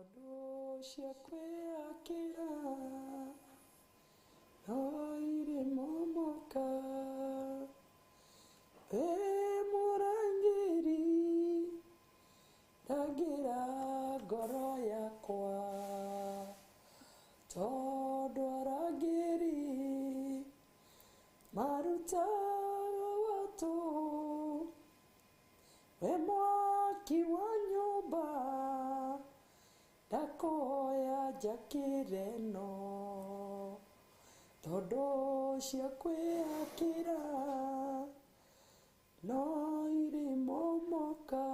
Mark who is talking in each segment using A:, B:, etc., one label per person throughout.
A: Tondũ cia kwĩyakĩra no irĩ momoka. Wĩ mũrangĩri ndangĩra ngoro yakwa, tondũ arangĩri marutaga watũ. We mwaki wa nyũmba ndakũhoya njakĩre ĩno, tondũ cia kwĩyakĩra no irĩ momoka.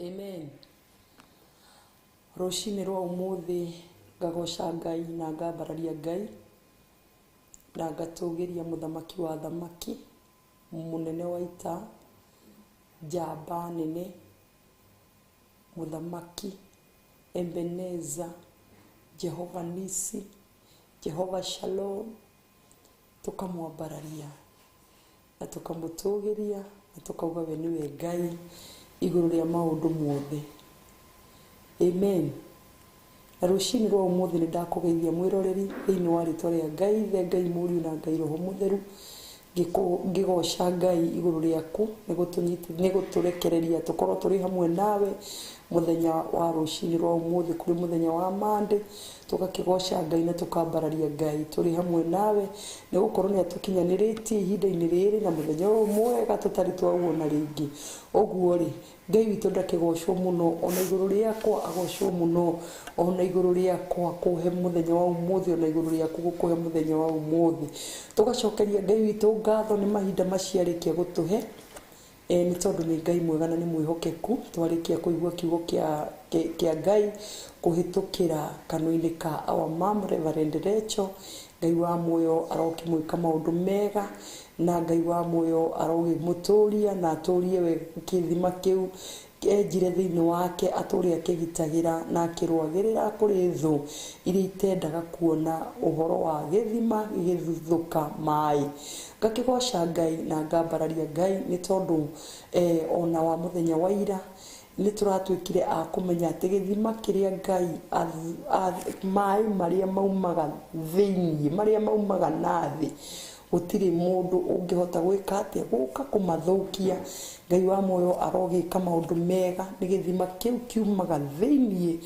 A: Amen. Rũcinĩ rwa ũmũthĩ ngagoca Ngai na ngambararia Ngai na ngatũgĩria mũthamaki wa athamaki, mũnene wa ita, njamba nene, mũthamaki, Ebeneza, Jehova Nisi, Jehova Shalom, tũkamwambararia na tũkamũtũgĩria na tũkauga we nĩwe Ngai igũrũ rĩa maũndũ mothe. Amen. Na rũcinĩ rwa ũmũthĩ nĩ ndakũgeithia mwĩroreri thĩinĩ wa rĩtwa rĩa Ngai Ithe, Ngai Mũriũ na Ngai Roho Mũtheru, ngĩgoca Ngai igũrũ rĩaku nĩ gũtũrekereria tũkorwo tũrĩ hamwe nawe mũthenya wa rũcinĩ rwa ũmũthĩ kũrĩ mũthenya wa Monday, tũgakĩgoca Ngai na tũkambararia Ngai tũrĩ hamwe nawe nĩ gũkorwo nĩ atũkinyanĩrĩtie ihinda-inĩ rĩrĩ na mũthenya ũyũ mwega tũtarĩ twauona rĩngĩ. Ũguo rĩ, Ngai witũ ndakĩgocwo mũno, ona igũrũ rĩakwa agocwo mũno, ona igũrũ rĩakwa kũhe mũthenya wa ũmũthĩ, ona igũrũ rĩaku gũkũhe mũthenya wa ũmũthĩ. Tũgacokeria Ngai witũ ngatho nĩ mahinda macio arĩkia gũtũhe, nĩ tondũ nĩ Ngai mwega na nĩ mwĩhokeku. Twarĩkia kũigua kiugo kĩa Ngai kũhĩtũkĩra kanua-inĩ ka our mom Reverend Rachel. Ngai wa muoyo arokĩmwĩka maũndũ mega, na Ngai wa muoyo arogĩmũtũria na atũrie we kĩthima kĩu enjire thĩinĩ wake, atũre akĩgitagĩra na akĩrũagĩrĩra kũrĩ thũ iria itendaga kuona ũhoro wa gĩthima gĩgĩthuthũka maĩ. Ngakĩgoca Ngai na ngambararia Ngai nĩ tondũ ona wa mũthenya wa ira nĩ tũratuĩkire a kũmenya atĩ gĩthima kĩrĩa Ngai maĩ marĩa maumaga thĩinĩ, marĩa maumaga na thĩ, gũtirĩ mũndũ ũngĩhota gwĩka atĩa gũka kũmathũkia. Ngai wa muoyo arogĩka maũndũ mega nĩ gĩthima kĩu kiumaga thĩinĩ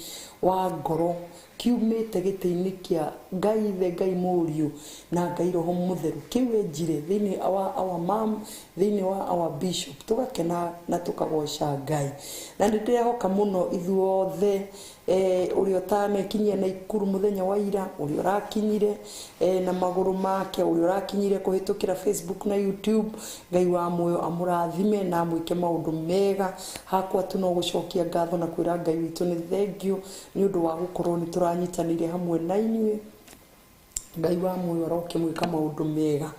A: wa ngoro, kiumĩte gĩtĩ-inĩ kĩa Ngai Ithe, Ngai Mũriũ na Ngai Roho Mũtheru, kĩu enjire thĩinĩ wa our mom, thĩinĩ wa our bishop. Tũgakena na tũkagoca Ngai. Na nĩ ndĩrehoka mũno ithuothe, ũrĩa ũtanekinyia Naikuru mũthenya wa ira, ũrĩa ũrakinyire na magũrũ make, ũrĩa ũrakinyire kũhĩtũkĩra Facebook na YouTube, Ngai wa muoyo amũrathime na amwĩke maũndũ mega. Hakwa tu no gũcokia ngatho na kwĩra Ngai witũ nĩ thengiũ nĩ ũndũ wa gũkorwo nĩ tũranyitanĩire hamwe na inyuĩ. Ngai wa muoyo arokĩmwĩka maũndũ mega.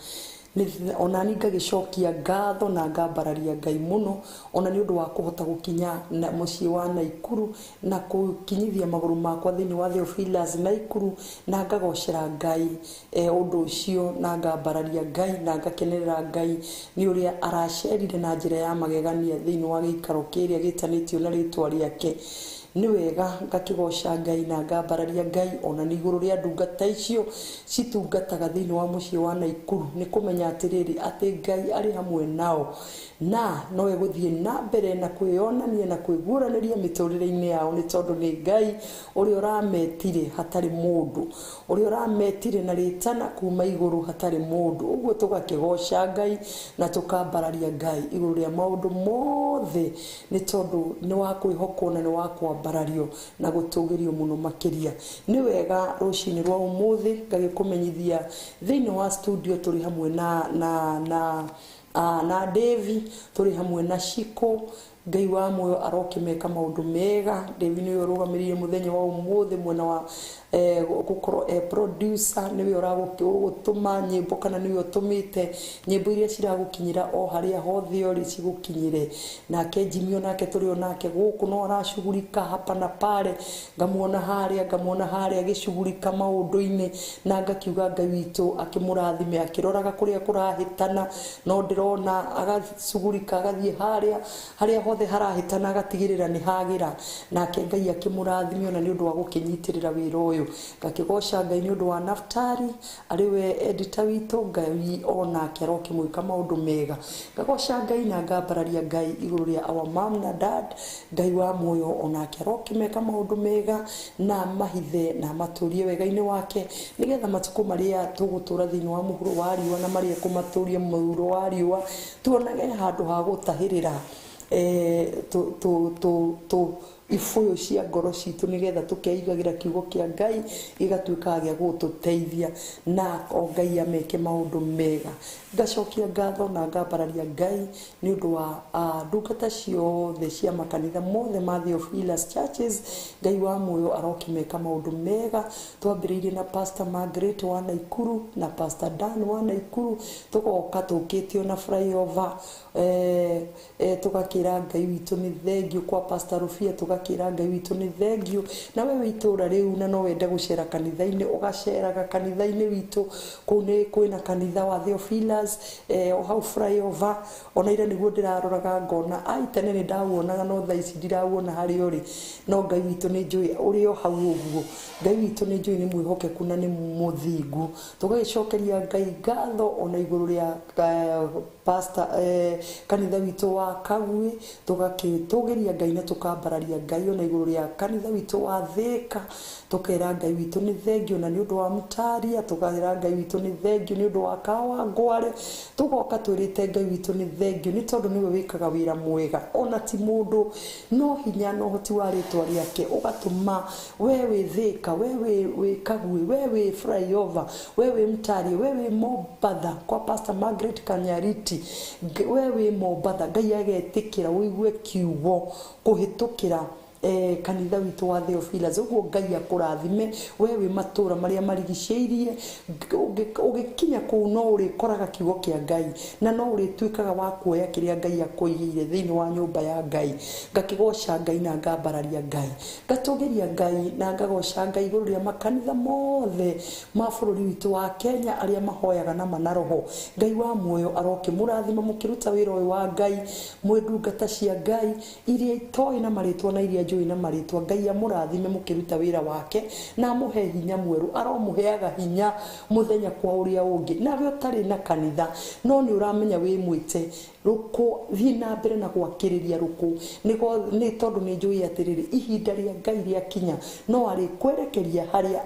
A: Ona ni ngagĩcokia ngatho na ngambararia Ngai mũno, ona nĩ ũndũ wa kũhota gũkinya na mũciĩ wa Naikuru na gũkinyithia magũrũ makwa thĩinĩ wa Theophilus Naikuru, na ngagocera Ngai ũndũ ũcio, na ngambararia Ngai na ngakenerera Ngai nĩ ũrĩa aracerire na njĩra ya magegania thĩinĩ wa gĩikaro kĩrĩa gĩtanĩtio na rĩtwa rĩake. Nĩ wega ngakĩgoca Ngai na ngambararia Ngai ona nĩ igũrũ rĩa ndungata icio citungataga thĩinĩ wa mũciĩ wa Naikuru, nĩ kũmenya atĩrĩrĩ atĩ Ngai arĩ hamwe nao na no egũthiĩ na mbere na kwĩyonania na kwĩguũranĩria mĩtũrĩre-inĩ yao, nĩ tondũ nĩ Ngai ũrĩa ũrametire hatarĩ mũndũ, ũrĩa ũrametire na rĩtana kuma igũrũ hatarĩ mũndũ. Ũguo tũgakĩgoca Ngai na tũkambararia Ngai igũrũ rĩa maũndũ mothe, nĩ tondũ nĩ wa kwĩhokwo na nĩ wa kwambarario na gũtũgĩrio mũno makĩria. Nĩ wega rũcinĩ rwa ũmũthĩ ngagĩkũmenyithia thĩinĩ wa studio tũrĩ hamwe na Devi, tũrĩ hamwe na Shiko. Ngai wa muoyo arokĩmeka maũndũ mega. Devi nĩwe ũrũgamĩrĩire mũthenya wa ũmũthĩ mwena wa gũkorwo e producer, nĩwe ũragũtũma nyĩmbo kana nĩwe ũtũmĩte nyĩmbo iria ciragũkinyĩra o harĩa hothe ũrĩ cigũkinyĩre. Nake Jimmy onake tũrĩ onake gũkũ no aracugurika hapa na pale, ngamuona harĩa, ngamuona harĩa agĩcugurika maũndũ-inĩ, na ngakiuga Ngai witũ akĩmũrathime akĩroraga kũrĩa kũrahĩtana, no ndĩrona agacugurika agathiĩ harĩa harĩa hothe harahĩtana agatigĩrĩra nĩ hagĩra, nake Ngai akĩmũrathime ona nĩ ũndũ wa gũkĩnyitĩrĩra wĩra ũyũ. Ngakĩgoca Ngai nĩ ũndũ wa Naftali arĩ we editor witũ, Ngai onake arokĩmwĩka maũndũ mega. Ngagoca Ngai na ngambararia Ngai igũrũ rĩa our mom na dad, Ngai wa muoyo onake arokĩmeka maũndũ mega na mahithe na matũrie wega-inĩ wake, nĩgetha matukũ marĩa tũgũtũra thĩinĩ wa mũhuro wa riũa na marĩa kũmatũria mũhuro wa riũa tuonage handũ ha gũtahĩrĩra ibũyũ cia ngoro citũ, nĩgetha tũkeigagĩra kiugo kĩa Ngai gĩgatuĩka gĩa gũtũteithia, na o Ngai ameke maũndũ mega. Ngacokia ngatho na ngambararia Ngai nĩ ũndũ wa ndungata ciothe cia makanitha mothe ma Theophilus Churches. Ngai wa muoyo arokĩmeka maũndũ mega. Twambĩrĩirie na Pastor Margaret wa Naikuru na Pastor Dan wa Naikuru, tũgoka tũkĩtio na flyover, tũgakĩra Ngai witũ nĩ thengio, kwa Pastor Rufia tũgakĩra Ngai witũ nĩ thengio. Na we wĩ itũra rĩu na no wende gũcera kanitha-inĩ, ũgaceraga kanitha-inĩ witũ kũu nĩ kwĩna kanitha wa Theophilus, o hau flyover. Ona ira nĩguo ndĩraroraga ngona ai tene nĩ ndawuonaga no thaa ici ndirawuona harĩa ũrĩ, no Ngai witũ nĩ njũĩ ũrĩ o hau ũguo. Ngai witũ nĩ njũĩ nĩ mwĩhokeku na nĩ mũthingu. Tũgagĩcokeria Ngai ngatho ona igũrũ rĩa pastor kanitha witũ wa Kagui, tũgakĩtũgĩria Ngai na tũkambararia Ngai ona igũrũ rĩa kanitha witũ wa Thika, tũkera Ngai witũ nĩ thengio na nĩ ũndũ wa Mutaria, tũkera Ngai witũ nĩ thengio nĩ ũndũ wa Kawangware, tũgoka twĩrĩte Ngai witũ nĩ thengio nĩ tondũ nĩwe wĩkaga wĩra mwega, ona ti mũndũ no hinya na ũhoti wa rĩtwa rĩake ũgatũma we wĩ Thika, we wĩ Kagui, we wĩ flyover, we wĩ Mutaria, we wĩ Mombatha kwa Pastor Margaret Kanyariti, we wĩ Mombatha, Ngai agetĩkĩra ũigue kiugo kũhĩtũkĩra kanitha witũ wa Theophilus. Ũguo Ngai akũrathime we wĩ matũra marĩa marigicĩirie, ũgĩkinya kũu no ũrĩkoraga kiugo kĩa Ngai na no ũrĩtuĩkaga wa kuoya kĩrĩa Ngai akũigĩire thĩinĩ wa nyũmba ya Ngai. Ngakĩgoca Ngai na ngambararia Ngai, ngatũgĩria Ngai na ngagoca Ngai igũrũ rĩa makanitha mothe ma bũrũri witũ wa Kenya arĩa mahoyaga na mana roho. Ngai wa muoyo arokĩmũrathima mũkĩruta wĩra ũyũ wa Ngai, mwĩ ndungata cia Ngai iria itoĩ na marĩtwa na iria njũĩ na marĩtwa. Ngai amũrathime mũkĩruta wĩra wake na amũhe hinya mwerũ, aromũheaga hinya mũthenya kwa ũrĩa ũngĩ. Nawe ũtarĩ na kanitha no nĩ ũramenya wĩ mwĩte rũkũ, thiĩ na mbere na gwakĩrĩria rũkũ, nĩ tondũ nĩ njũĩ atĩrĩrĩ, ihinda rĩa Ngai rĩakinya no arĩkwerekeria harĩa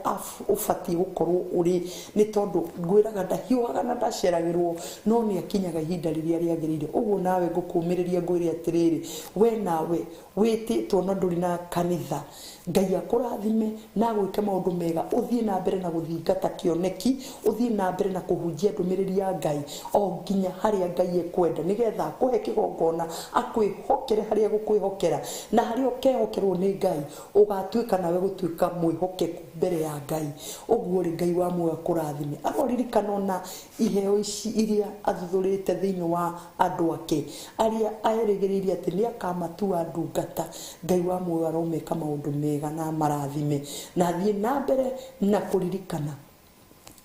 A: ũbatiĩ gũkorwo ũrĩ, nĩ tondũ ngwĩraga ndahiũhaga na ndaceragĩrwo, no nĩ akinyaga ihinda rĩrĩa rĩagĩrĩire. Ũguo nawe ngũkũmĩrĩria ngwĩre atĩrĩrĩ, we nawe wĩtĩtwo na ndũrĩ na kanitha, Ngai akũrathime na agwĩke maũndũ mega, ũthiĩ na mbere na gũthingata kĩoneki, ũthiĩ na mbere na kũhunjia ndũmĩrĩri ya Ngai o nginya harĩa Ngai ekwenda, nĩgetha akũhe kĩgongona, akwĩhokere harĩa gũkwĩhokera, na harĩa ũkehokerwo nĩ Ngai ũgatuĩka nawe gũtuĩka mwĩhokeku mbere ya Ngai. Ũguo rĩ, Ngai wa muoyo akũrathime. Aroririkana ona iheo ici iria athuthũrĩte thĩinĩ wa andũ ake arĩa erĩgĩrĩire atĩ nĩ akamatua ndungata. Ngai wa muoyo aromeka maũndũ mega na amarathime, na athiĩ na mbere na kũririkana.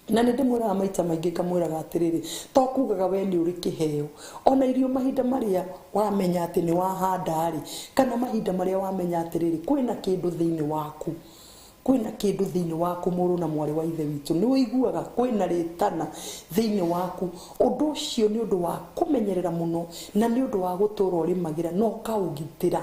A: Na nĩ ndĩmwĩraga maita maingĩ, ngamwĩraga atĩrĩrĩ, to kugaga we nĩ ũrĩ kĩheo, ona irio mahinda marĩa wamenya atĩ nĩ wahanda rĩ, kana mahinda marĩa wamenya atĩrĩrĩ kwĩna kĩndũ thĩinĩ waku, kwĩna kĩndũ thĩinĩ waku mũrũ na mwarĩ wa ithe witũ, nĩ ũiguaga kwĩna rĩtana thĩinĩ waku. Ũndũ ũcio nĩ ũndũ wa kũmenyerera mũno, na nĩ ũndũ wa gũtũra ũrĩmagĩra na ũkaũgitĩra,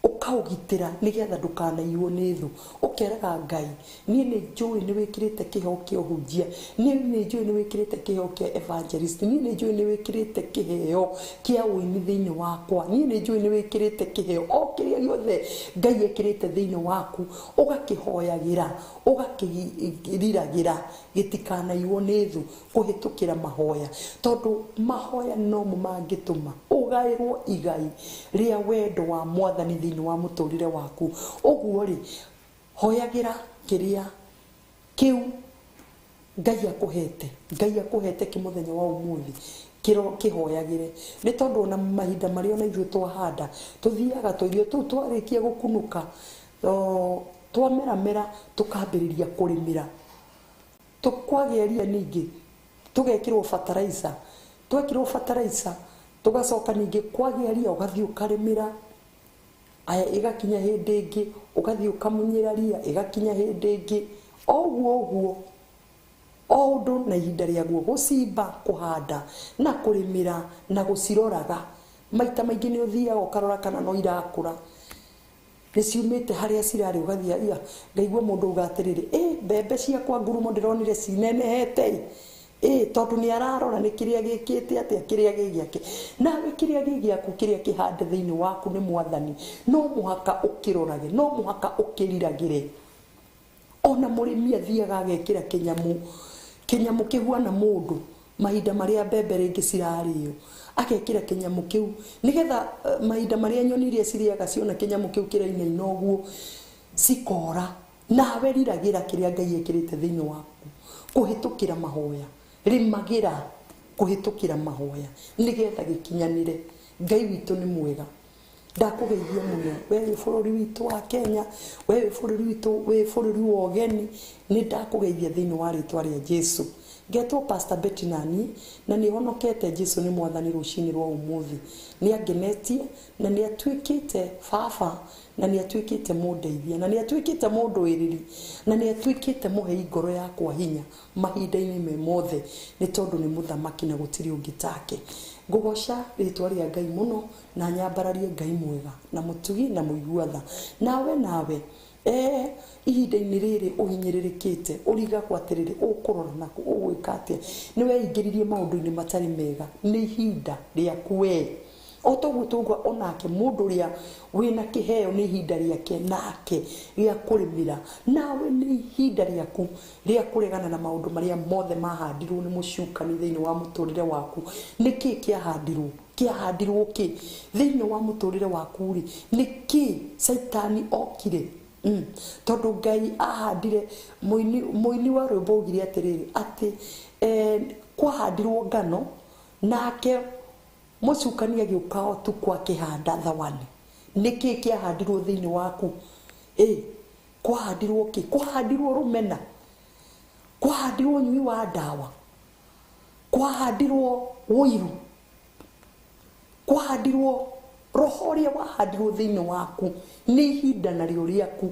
A: ũkaũgitĩra nĩgetha ndũkanaiywo nĩ thũ. Ũkeraga Ngai, niĩ nĩ njũĩ nĩ wĩkĩrĩte kĩheo kĩa ũhunjia, niĩ nĩ njũĩ nĩ wĩkĩrĩte kĩheo kĩa evangelist, niĩ nĩ njũĩ nĩ wĩkĩrĩte kĩheo kĩa ũini thĩinĩ wakwa, niĩ nĩ njũĩ nĩ wĩkĩrĩte kĩheo o kĩrĩa gĩothe Ngai ekĩrĩte thĩinĩ waku, ũgakĩhoyagĩra, ũgakĩriragĩra gĩtikanaiywo nĩ thũ kũhĩtũkĩra mahoya, tondũ mahoya nomo mangĩtũma ũgaĩrwo igai rĩa wendo wa Mwathani thĩinĩ wa mũtũrĩre waku. Ũguo rĩ, hoyagĩra kĩrĩa kĩu Ngai akũhete, Ngai akũhete kĩmũthenya wa ũmũthĩ, kĩhoyagĩre, nĩ tondũ ona mahinda marĩa ona ithuĩ twahanda tũthiaga tũirio tũu twarĩkia gũkunũka, twameramera tũkambĩrĩria kũrĩmĩra, tũkwagĩa ria ningĩ tũgekĩrwo fertilizer, twekĩrwo fertilizer Tũgacoka ningĩ kwagĩa ria ũgathiĩ ũkarĩmĩra. Aya ĩgakinya hĩndĩ ĩngĩ ũgathiĩ ũkamunyĩra ria, ĩgakinya hĩndĩ ĩngĩ. O ũguo ũguo, o ũndũ na ihinda rĩaguo, gũcimba, kũhanda na kũrĩmĩra na gũciroraga. Maita maingĩ nĩ ũthiaga ũkarora kana no irakũra, nĩ ciumĩte harĩa cirarĩ, ũgathiĩ ia ngaigua mũndũ auga atĩrĩrĩ, mbembe ciakwa ngurumo ndĩronire cinenehete ĩ, tondũ nĩ ararora nĩ kĩrĩa gĩkĩte atĩa, kĩrĩa gĩ gĩake. Nawe kĩrĩa gĩ gĩaku, kĩrĩa kĩhande thĩinĩ waku nĩ Mwathani, no mũhaka ũkĩrorage, no mũhaka ũkĩriragĩre. Ona mũrĩmi athiaga agekĩra kĩnyamũ kĩhuana mũndũ mahinda marĩa mbembe rĩngĩ cirarĩo, agekĩra kĩnyamũ kĩu nĩgetha mahinda marĩa nyoni iria cirĩaga ciona kĩnyamũ kĩu kĩrainaina ũguo cikora. Nawe riragĩra kĩrĩa Ngai ekĩrĩte thĩinĩ waku kũhĩtũkĩra mahoya, rĩmagĩra kũhĩtũkĩra mahoya nĩgetha gĩkinyanĩre. Ngai witũ nĩ mwega. Ndakũgeithia mũno we wĩ bũrũri witũ wa Kenya, we wĩ bũrũri witũ, wĩ bũrũri wa ũgeni, nĩ ndakũgeithia thĩinĩ wa rĩtwa rĩa Jesu. Ngetwo Pastor Betty nani na nĩ honokete. Jesu nĩ Mwathani. Rũcinĩ rwa ũmũthĩ nĩ angenetie na nĩ atuĩkĩte baba na nĩ atuĩkĩte mũndeithia na nĩ atuĩkĩte mũndũĩrĩri na nĩ atuĩkĩte mũhei ngoro yakwa hinya mahinda-inĩ me mothe, nĩ tondũ nĩ mũthamaki na gũtirĩ ũngĩ take. Ngũgoca rĩtwa rĩa Ngai mũno na nyambararie Ngai mwega na mũtugi na mũigua tha. Nawe ihinda-inĩ rĩrĩ ũhinyĩrĩrĩkĩte, ũrigagwo atĩrĩrĩ, ũkũrora naku ũgwĩka atĩa, nĩ weingĩririe maũndũ-inĩ matarĩ mega, nĩ ihinda rĩaku we. O toguo tũgua onake mũndũ ũrĩa wĩna kĩheo nĩ ihinda rĩake nake rĩa kũrĩmĩra. Nawe nĩ ihinda rĩaku rĩa kũregana na maũndũ marĩa mothe mahandirwo nĩ mũcukani thĩinĩ wa mũtũrĩre waku. Nĩkĩ kĩahandirwo? Kĩahandirwo kĩ thĩinĩ wa mũtũrĩre waku rĩ? Nĩkĩ Caitani okire? Tondũ Ngai ahandire, mũini wa rwĩmbo augire atĩrĩrĩ, atĩ kwahandirwo ngano nake mũcukani agĩũka ũtukũ akĩhanda thawani. Nĩkĩ kĩahandirwo thĩinĩ waku? Kwahandirwo kĩ? Kwahandirwo rũmena, kwahandirwo ũnyui wa ndawa, kwahandirwo ũiru, kwahandirwo roho ũrĩa wahandirwo thĩinĩ waku. Nĩ ihinda narĩo rĩaku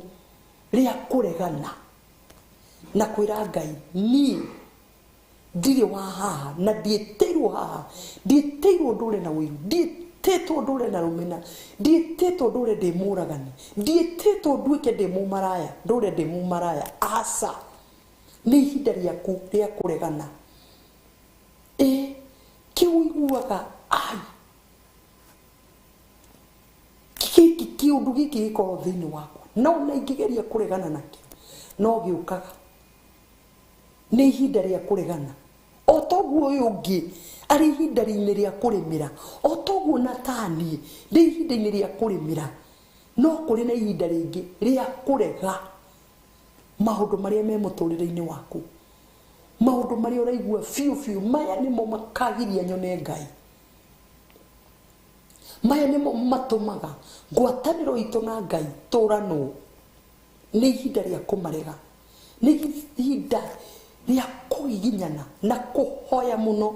A: rĩa kũregana na kwĩra Ngai, niĩ ndirĩ wa haha na ndiĩtĩirwo haha, ndiĩtĩirwo ndũre na ũiru, ndiĩtĩtwo ndũre na rũmena, ndiĩtĩtwo ndũre ndĩ mũragani, ndiĩtĩtwo nduĩke ndĩ mũmaraya, ndũre ndĩ mũmaraya. Aca, nĩ ihinda rĩaku rĩa kũregana. Kĩu ũiguaga ai gĩkĩ kĩũndũ gĩkĩ gĩkorwo thĩinĩ wakwa, no na ingĩgeria kũregana nakĩo no gĩũkaga. Nĩ ihinda rĩa kũregana. O toguo ũyũ ũngĩ arĩ ihinda-inĩ rĩa kũrĩmĩra, o toguo na taniĩ ndĩ ihinda-inĩ rĩa kũrĩmĩra, no kũrĩ na ihinda rĩngĩ rĩa kũrega maũndũ marĩa me mũtũrĩre-inĩ waku, maũndũ marĩa ũraigua biũ biũ maya nĩmo makagiria nyone Ngai, maya nĩmo matũmaga ngwatanĩro itũ na Ngai tũranwo. Nĩ ihinda rĩa kũmarega, nĩ ihinda rĩa kũgiginyana na kũhoya mũno.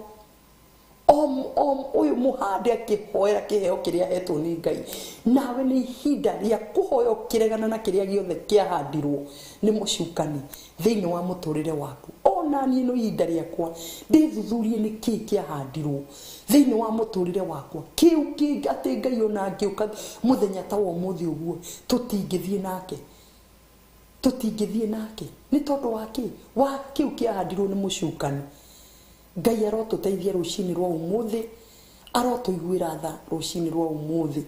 A: Ũyũ mũhande akĩhoera kĩheo kĩrĩa ahetwo nĩ Ngai, nawe nĩ ihinda rĩa kũhoya ũkĩregana na kĩrĩa gĩothe kĩahandirwo nĩ mũcukani thĩinĩ wa mũtũrĩre waku. Ona niĩ no ihinda rĩakwa ndĩthuthurie nĩ kĩĩ kĩahandirwo thĩinĩ wa mũtũrĩre wakwa kĩu kĩ atĩ Ngai ona angĩũka mũthenya ta wa ũmũthĩ ũguo tũtingĩthiĩ nake, tũtingĩthiĩ nake nĩ tondũ wa kĩ? Wa kĩu kĩahandirwo nĩ mũcukani. Ngai arotũteithia rũcinĩ rwa ũmũthĩ, arotũiguĩra tha rũcinĩ rwa ũmũthĩ.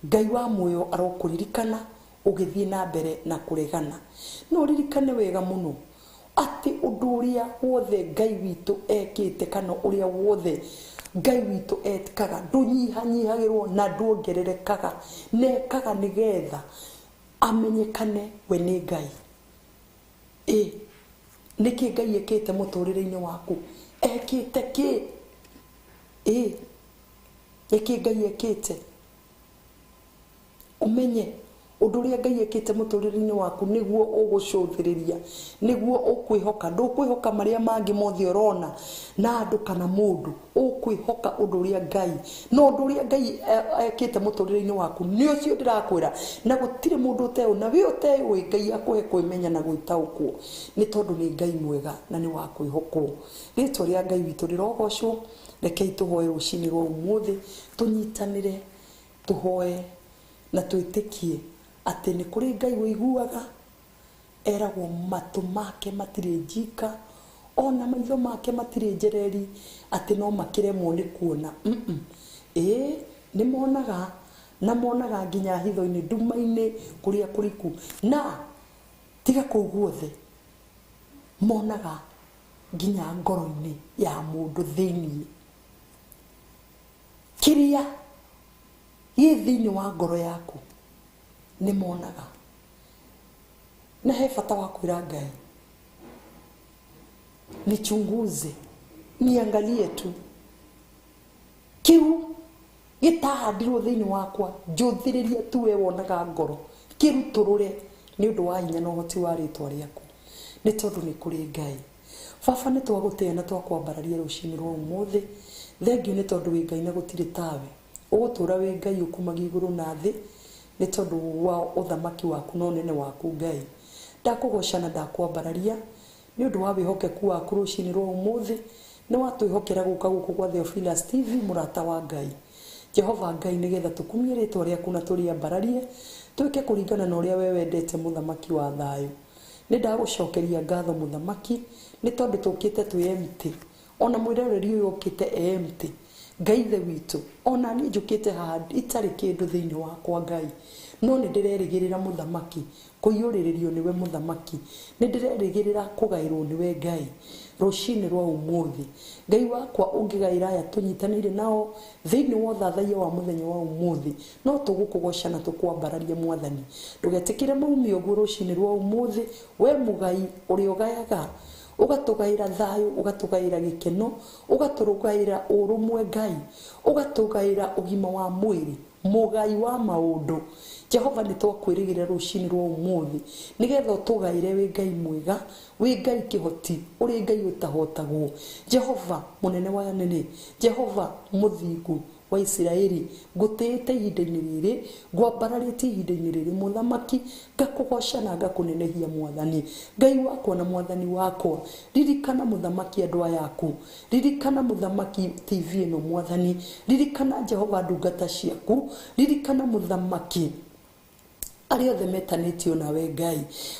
A: Ngai wa muoyo arokũririkana ũgĩthiĩ na mbere na kũregana. No ũririkane wega mũno atĩ ũndũ ũrĩa wothe Ngai witũ ekĩte kana ũrĩa wothe Ngai witũ ekaga ndũnyihanyihagĩrwo na nduongererekaga, na ekaga nĩgetha amenyekane we nĩ Ngai. Nĩkĩ Ngai ekĩte mũtũrĩre-inĩ waku? Ekĩte kĩ? Nĩkĩ Ngai ekĩte? Ũmenye Ũndũ ũrĩa Ngai ekĩte mũtũrĩre-inĩ waku nĩguo ũgũcũthĩrĩria, nĩguo ũkwĩhoka. Ndũkwĩhoka marĩa mangĩ mothe ũrona na andũ kana mũndũ, ũkwĩhoka ũndũ ũrĩa Ngai, na ũndũ ũrĩa Ngai ekĩte mũtũrĩre-inĩ waku nĩ ũcio ndĩrakwĩra, na gũtirĩ mũndũ ũteũĩ, na wĩ ũteũĩ Ngai akũhe kwĩmenya na gwĩtaũkwo, nĩ tondũ nĩ Ngai mwega na nĩ wa kwĩhokwo. Rĩtwa rĩa Ngai witũ rĩrogocwo. Rekei tũhoe rũcinĩ rwa ũmũthĩ, tũnyitanĩre, tũhoe na twĩtĩkie atĩ nĩ kũrĩ Ngai ũiguaga, eragwo matũ make matirĩ njika, ona maitho make matirĩ njereri, atĩ no makĩremwo nĩ kuona. Ĩĩ, nĩ monaga, na monaga nginya hitho-inĩ, nduma-inĩ kũrĩa kũriku, na tiga kũu guothe, monaga nginya ngoro-inĩ ya mũndũ thĩiniĩ. Kĩrĩa gĩ thĩiniĩ wa ngoro yaku nĩ monaga. Na he bata wa kwĩra Ngai, nichunguze, niangalie tu, kĩu gĩtahandirwo thĩiniĩ wakwa, njũthĩrĩrie tu we wonaga ngoro, kĩrutũrũre nĩ ũndũ wa hinya na ũhoti wa rĩtwa rĩaku, nĩ tondũ nĩ kũrĩ Ngai. Baba, nĩ twagũtĩĩa na twakwambararia rũcinĩ rwa ũmũthĩ. Thengiũ nĩ tondũ wĩ Ngai na gũtirĩ tawe. Ũgũtũũra wĩ Ngai ũkumagia igũrũ na thĩ, nĩ tondũ wa ũthamaki waku na ũnene waku Ngai. Ndakũgoca na ndakwambararia nĩ ũndũ wa wĩhokeku waku rũcinĩ rwa ũmũthĩ. Nĩ watwĩhokera gũka gũkũ gwa Theophilus TV, mũrata wa Ngai. Jehova Ngai, nĩgetha tũkumie rĩtwa rĩaku na tũrĩambararie, twĩke kũringana na ũrĩa we wendete, mũthamaki wa thayũ. Nĩ ndagũcokeria ngatho mũthamaki, nĩ tondũ tũkĩte twĩ empty, ona mwĩroreri ũyũ ũkĩte e empty. Ngai ithe witũ, ona niĩ njũkĩte haha itarĩ kĩndũ thĩinĩ wakwa Ngai, no nĩ ndĩrerĩgĩrĩra mũthamaki kũiyũrĩrĩrio nĩwe mũthamaki, nĩ ndĩrerĩgĩrĩra kũgaĩrwo nĩwe Ngai rũcinĩ rwa ũmũthĩ. Ngai wakwa, ũngĩgaĩra aya tũnyitanĩire nao thĩinĩ wa ũthathaiya wa mũthenya wa ũmũthĩ, no tũgũkũgoca na tũkwambararie mwathani. Ndũgetĩkĩre maumie ũguo rũcinĩ rwa ũmũthĩ, we mũgai ũrĩa ũgayaga, ũgatũgaĩra thayũ, ũgatũgaĩra gĩkeno, ũgatũgaĩra ũrũmwe Ngai, ũgatũgaĩra ũgima wa mwĩrĩ, mũgai wa maũndũ. Jehova, nĩ twakwĩrĩgĩrĩra rũcinĩ rwa ũmũthĩ, nĩgetha ũtũgaĩre wĩ Ngai mwega, wĩ Ngai kĩhoti, ũrĩ Ngai ũtahotagwo. Jehova mũnene wa anene, Jehova mũthingu wa Isiraeli, ngũtĩĩte ihinda-inĩ rĩrĩ, ngwambararĩtie ihinda-inĩ rĩrĩ mũthamaki, ngakũgoca na ngakũnenehia mwathani. Ngai wakwa na mwathani wakwa, ririkana mũthamaki andũ aya aku, ririkana mũthamaki TV ĩno mwathani, ririkana Jehova ndungata ciaku, ririkana mũthamaki arĩa othe metanĩtio nawe Ngai,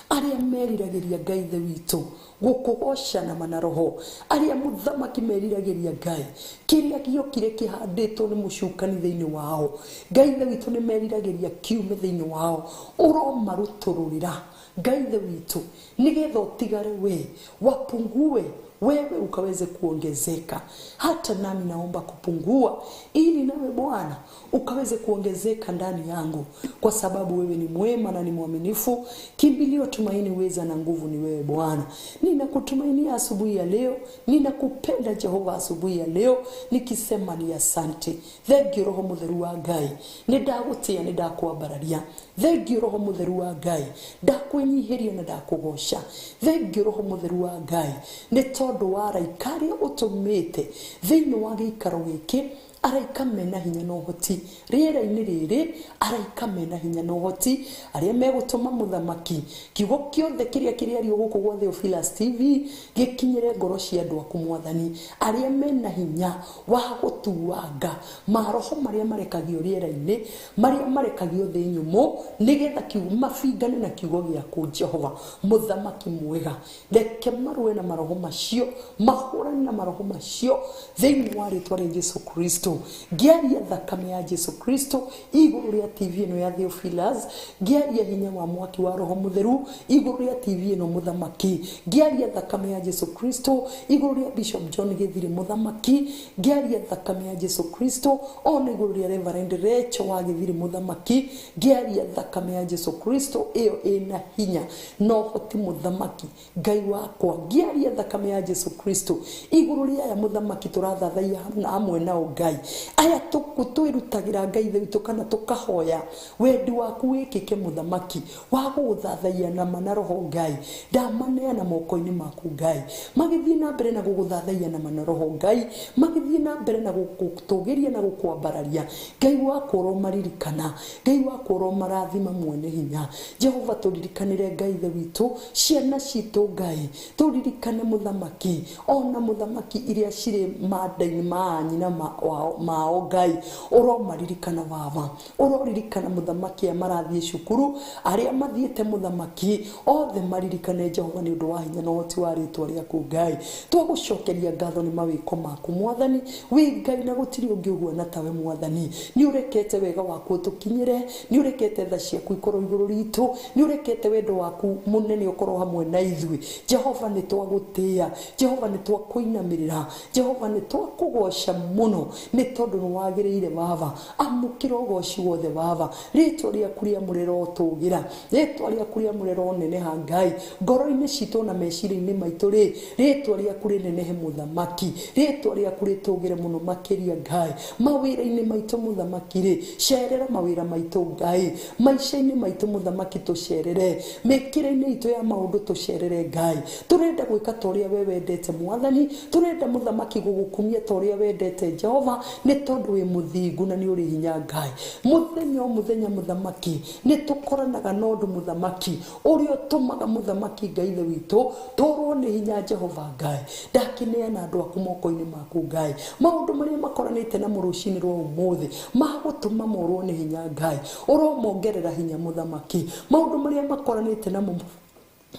A: arĩa meriragĩria Ngai ithe witũ gũkũgoca na mana roho, arĩa mũthamaki meriragĩria Ngai kĩrĩa gĩokire kĩhandĩtwo nĩ mũcukani thĩinĩ wao, Ngai ithe witũ nĩ meriragĩria kiume thĩinĩ wao, ũromarutũrũrĩra Ngai ithe witũ, nĩgetha ũtigare we, wapungue wewe ukaweze kuongezeka. Hata nami naomba kupungua ili nawe Bwana ukaweze kuongezeka ndani yangu, kwa sababu wewe ni mwema na ni mwaminifu. Kimbilio, tumaini, uweza na nguvu ni wewe Bwana. Ninakutumainia asubuhi ya leo, ninakupenda Jehova asubuhi ya leo, nikisema ni asante. Thengiũ Roho Mũtheru wa Ngai, nĩ ndagũtĩĩa, nĩ ndakwambararia. Thengiũ Roho Mũtheru wa Ngai, ndakwĩnyihĩria na ndakũgoca. Thengiũ Roho Mũtheru wa Ngai, nĩ tondũ wa araika arĩa ũtũmĩte thĩinĩ wa gĩikaro gĩkĩ, araika mena hinya na ũhoti rĩera-inĩ rĩrĩ, araika mena hinya na ũhoti arĩa megũtũma mũthamaki kiugo kĩothe kĩrĩa kĩrĩario gũkũ gwa Theophilus TV gĩkinyĩre ngoro cia andũ aku mwathani, arĩa mena hinya wa gũtuanga maroho marĩa marekagio rĩera-inĩ, marĩa marekagio thĩ nyũmũ, nĩgetha kiugo mabingane na kiugo gĩaku Jehova mũthamaki mwega. Reke marũe na maroho macio, mahũrane na maroho macio thĩinĩ wa rĩtwa rĩa Jesu Kristo. Ngĩaria thakame ya Jesu Kristo igũrũ rĩa TV ĩno ya Theophilus, ngĩaria hinya wa mwaki wa Roho Mũtheru igũrũ rĩa TV ĩno mũthamaki, ngĩaria thakame ya Jesu Kristo igũrũ rĩa Bishop John Gĩthiri mũthamaki, ngĩaria thakame ya Jesu Kristo ona igũrũ rĩa Reverend Rachel wa Gĩthiri mũthamaki, ngĩaria thakame ya Jesu Kristo ĩyo ĩna hinya na ũhoti mũthamaki. Ngai wakwa, ngĩaria thakame ya Jesu Kristo igũrũ rĩa aya mũthamaki tũrathathaiya hamwe nao Ngai. Aya twĩrutagĩra Ngai Ithe witũ kana tũkahoya wendi waku wĩkĩke mũthamaki wa gũgũthathaiya na ma na roho Ngai. Ndamaneana moko-inĩ maku Ngai, magĩthiĩ na mbere na gũgũthathaiya na ma na roho Ngai, magĩthiĩ na mbere na gũgũtũgĩria na gũkwambararia Ngai wakwa ũromaririkana, Ngai wakwa ũromarathima mwene hinya. Jehova tũririkanĩre Ngai Ithe witũ ciana citũ Ngai, tũririkane mũthamaki ona mũthamaki iria cirĩ manda-inĩ ma nyina mao Ngai, ũromaririkana baba, ũroririkana mũthamaki arĩa marathiĩ cukuru, arĩa mathiĩte mũthamaki othe maririkane Jehova nĩ ũndũ wa hinya na ũhoti wa rĩtwa rĩaku Ngai. Twagũcokeria ngatho nĩ mawĩko maku mwathani, wĩ Ngai na gũtirĩ ũngĩ ũhuana tawe mwathani. Nĩ ũrekete wega waku ũtũkinyĩre, nĩ ũrekete tha ciaku ikorwo igũrũ ritũ, nĩ ũrekete wendo waku mũnene ũkorwo hamwe na ithuĩ. Jehova nĩ twagũtĩĩa, Jehova nĩ twakũinamĩrĩra, Jehova nĩ twakũgoca mũno nĩ tondũ nĩ wagĩrĩire baba. Amũkĩra ũgoci wothe baba, rĩtwa rĩaku rĩamũre rĩrotũgĩra, rĩtwa rĩaku rĩamũre rĩroneneha Ngai ngoro-inĩ citũ na meciria-inĩ maitũ rĩ, rĩtwa rĩaku rĩnenehe mũthamaki, rĩtwa rĩaku rĩtũgĩre mũno makĩria Ngai. Mawĩra-inĩ maitũ mũthamaki rĩ, cerera mawĩra maitũ Ngai, maica-inĩ maitũ mũthamaki tũcerere, mĩkĩre-inĩ itũ ya maũndũ tũcerere Ngai. Tũrenda gwĩka ta ũrĩa we wendete mwathani, tũrenda mũthamaki gũgũkumia ta ũrĩa wendete Jehova, nĩ tondũ wĩ mũthingu na nĩ ũrĩ hinya Ngai. Mũthenya o mũthenya mũthamaki nĩ tũkoranaga na ũndũ mũthamaki ũrĩa ũtũmaga mũthamaki Ngai Ithe witũ tũrwo nĩ hinya Jehova Ngai. Ndakĩneana andũ aku moko-inĩ maku Ngai, maũndũ marĩa makoranĩte na rũcinĩ rwa ũmũthĩ magũtũma morwo nĩ hinya Ngai, ũromongerera hinya mũthamaki. Maũndũ marĩa makoranĩte namo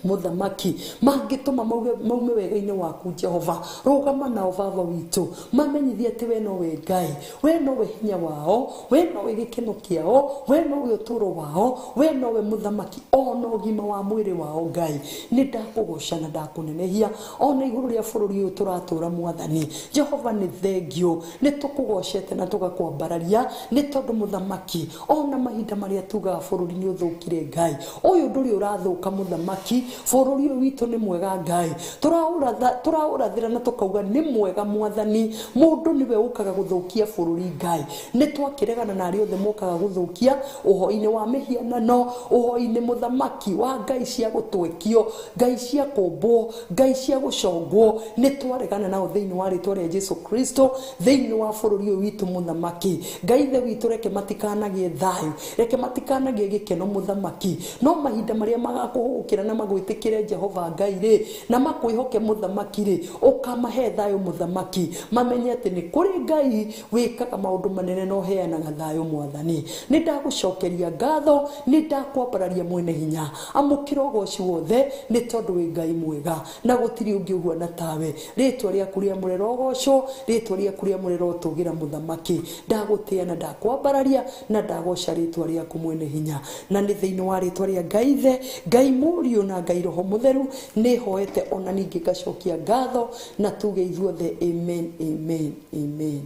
A: mũthamaki mangĩtũma maume wega-inĩ waku Jehova, rũgama nao baba witũ, mamenyithie atĩ we nowe Ngai, we nowe hinya wao, we nowe gĩkeno kĩao, we nowe ũtũũro wao, we nowe mũthamaki ona ũgima wa mwĩrĩ wao Ngai. Nĩ ndakũgoca na ndakũnenehia ona igũrũ rĩa bũrũri ũyũ tũratũra mwathani. Jehova nĩ thengio, nĩ tũkũgocete na tũgakwambararia nĩ tondũ mũthamaki ona mahinda marĩa tugaga bũrũri nĩ ũthũkire Ngai, ũyũ ndũrĩ ũrathũka mũthamaki, bũrũri ũyũ witũ nĩ mwega Ngai, tũraũrathĩra na tũkauga nĩ mwega mwathani. Mũndũ nĩwe ũkaga gũthũkia bũrũri Ngai, nĩ twakĩregana na arĩa othe mokaga gũthũkia ũhoi-inĩ wa mĩhianano, ũhoi-inĩ mũthamaki wa ngai cia gũtwekio, ngai cia kũmbwo, ngai cia gũcongwo, nĩ twaregana nao thĩinĩ wa rĩtwa rĩa Jesu Kristo thĩinĩ wa bũrũri ũyũ witũ mũthamaki. Ngai Ithe witũ reke matikanagĩe thayũ, reke matikanagĩe gĩkeno mũthamaki, no mahinda marĩa magakũhũgũkĩra na magwĩtĩkĩre Jehova Ngai rĩ, na makwĩhoke mũthamaki rĩ, ũkamahe thayũ mũthamaki, mamenye atĩ nĩ kũrĩ Ngai wĩkaga maũndũ manene na ũheanaga thayũ mwathani. Nĩ ndagũcokeria ngatho, nĩ ndakwambararia mwene hinya, amũkĩra ũgoci wothe nĩ tondũ wĩ Ngai mwega na gũtirĩ ũngĩ ũhuana tawe. Rĩtwa rĩaku rĩamũre rĩrogocwo, rĩtwa rĩaku rĩamũre rĩrotũgĩra mũthamaki. Ndagũtĩĩa na ndakwambararia na ndagoca rĩtwa rĩaku mwene hinya, na nĩ thĩinĩ wa rĩtwa rĩa Ngai Ithe, Ngai Mũriũ na Ngai Roho Mũtheru nĩ hoete ona ningĩ ngacokia ngatho na tuge ithuothe amen, amen, amen,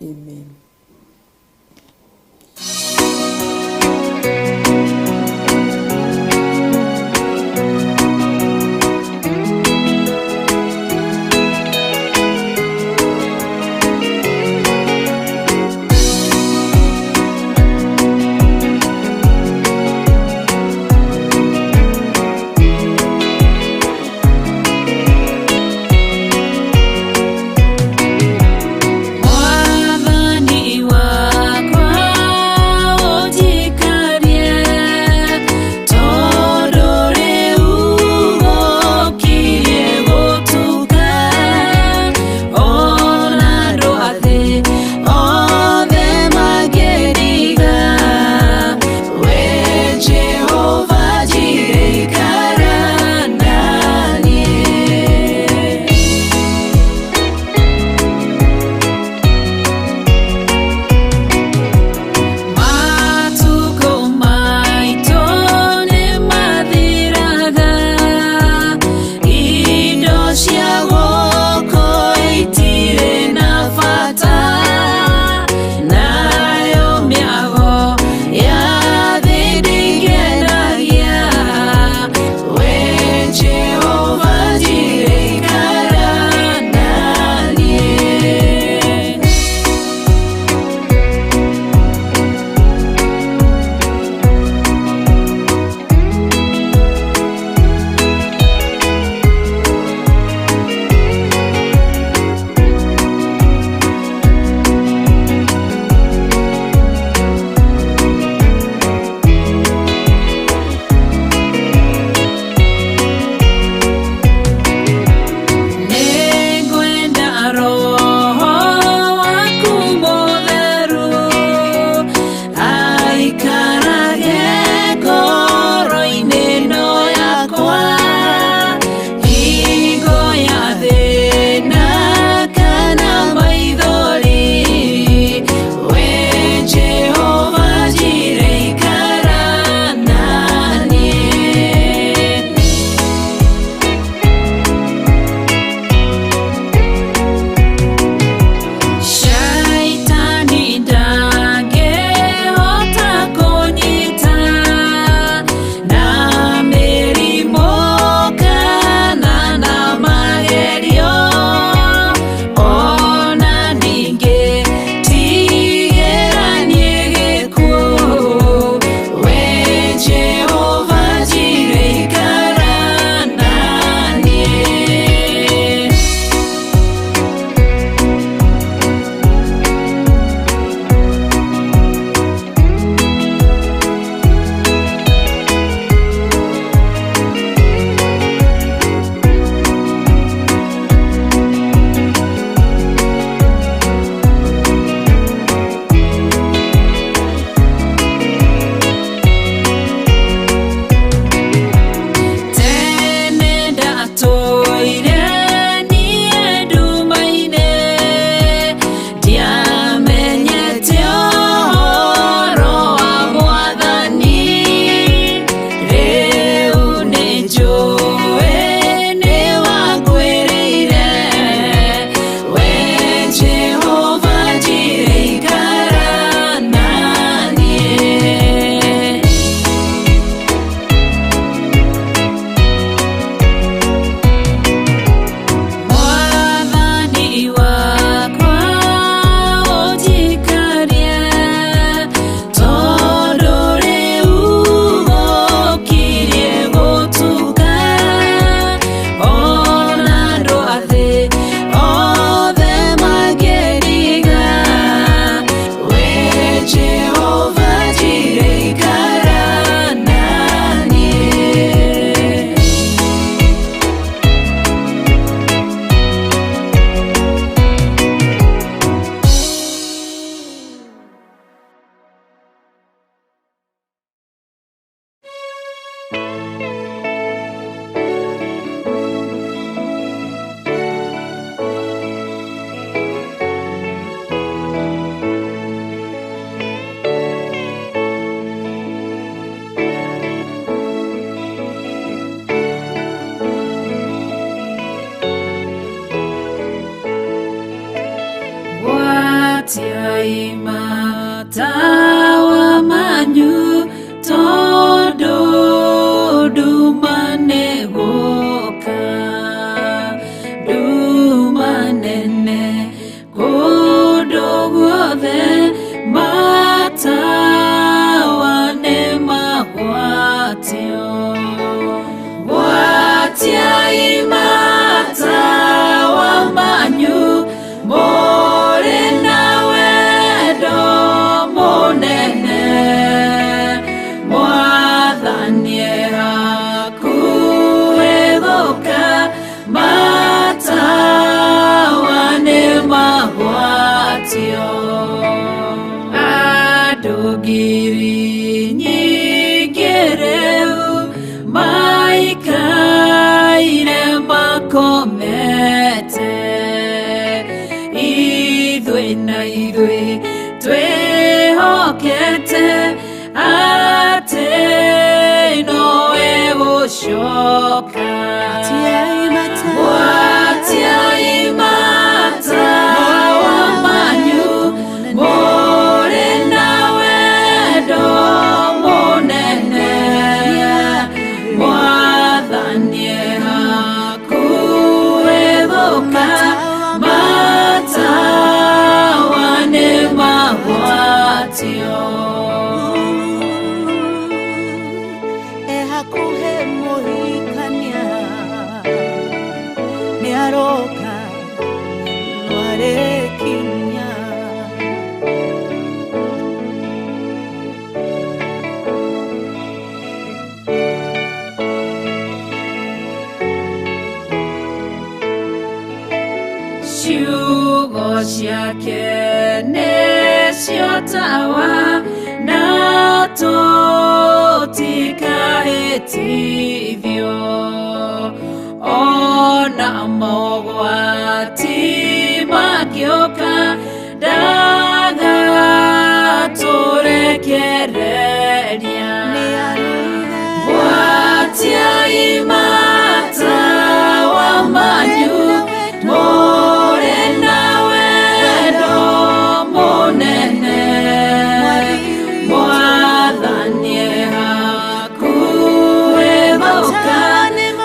A: amen.
B: Mwathani magwatio andũ ngiri nyingĩ rĩu maikaire makomete ithuĩ na ithuĩ twĩhokete atĩ nowe gũcoka. Gwatiai matawa manyu mũrĩ na wendo mũnene Mwathani e hakuhĩ gũka matawa nĩ magwatio.
C: E hakuhĩ mũhikania nĩaroka no arĩkinya.
B: Ciugo ciake nĩcio tawa na tũtikahĩtithio ona mogwati mangĩũka ndagatũrekereria. Gwatiai matawa manyu mũrĩ na wendo mũnene Mwathani e hakuhĩ gũka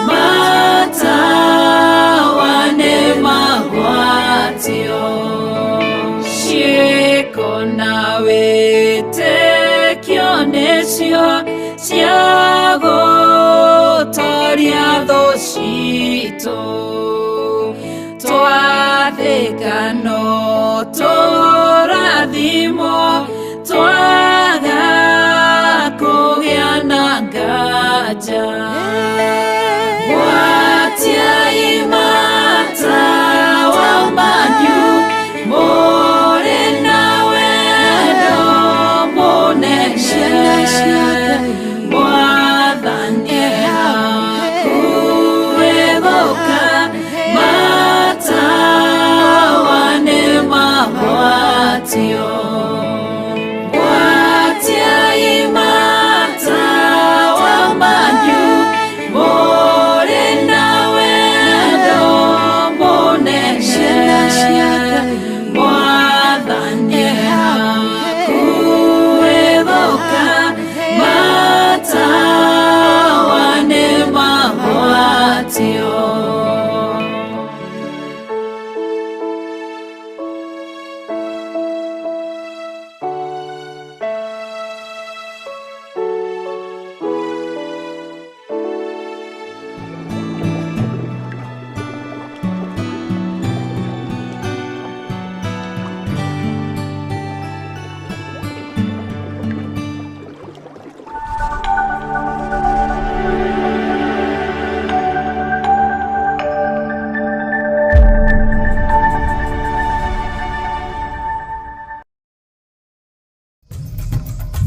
B: matawa nĩ magwatio. Ciĩko na wĩtĩkio nĩcio cia gũtoria thũ citũ twathĩka no tũrathimwo twaga kũgĩa na nganja. Gwatiai matawa manyu mũrĩ na wendo mũnene Mwathani e hakuhĩ gũka matawa nĩ magwatio. Gwatiai matawa manyu mũrĩ na wendo mũnene Mwathani e hakuhĩ gũka matawa nĩ magwatio.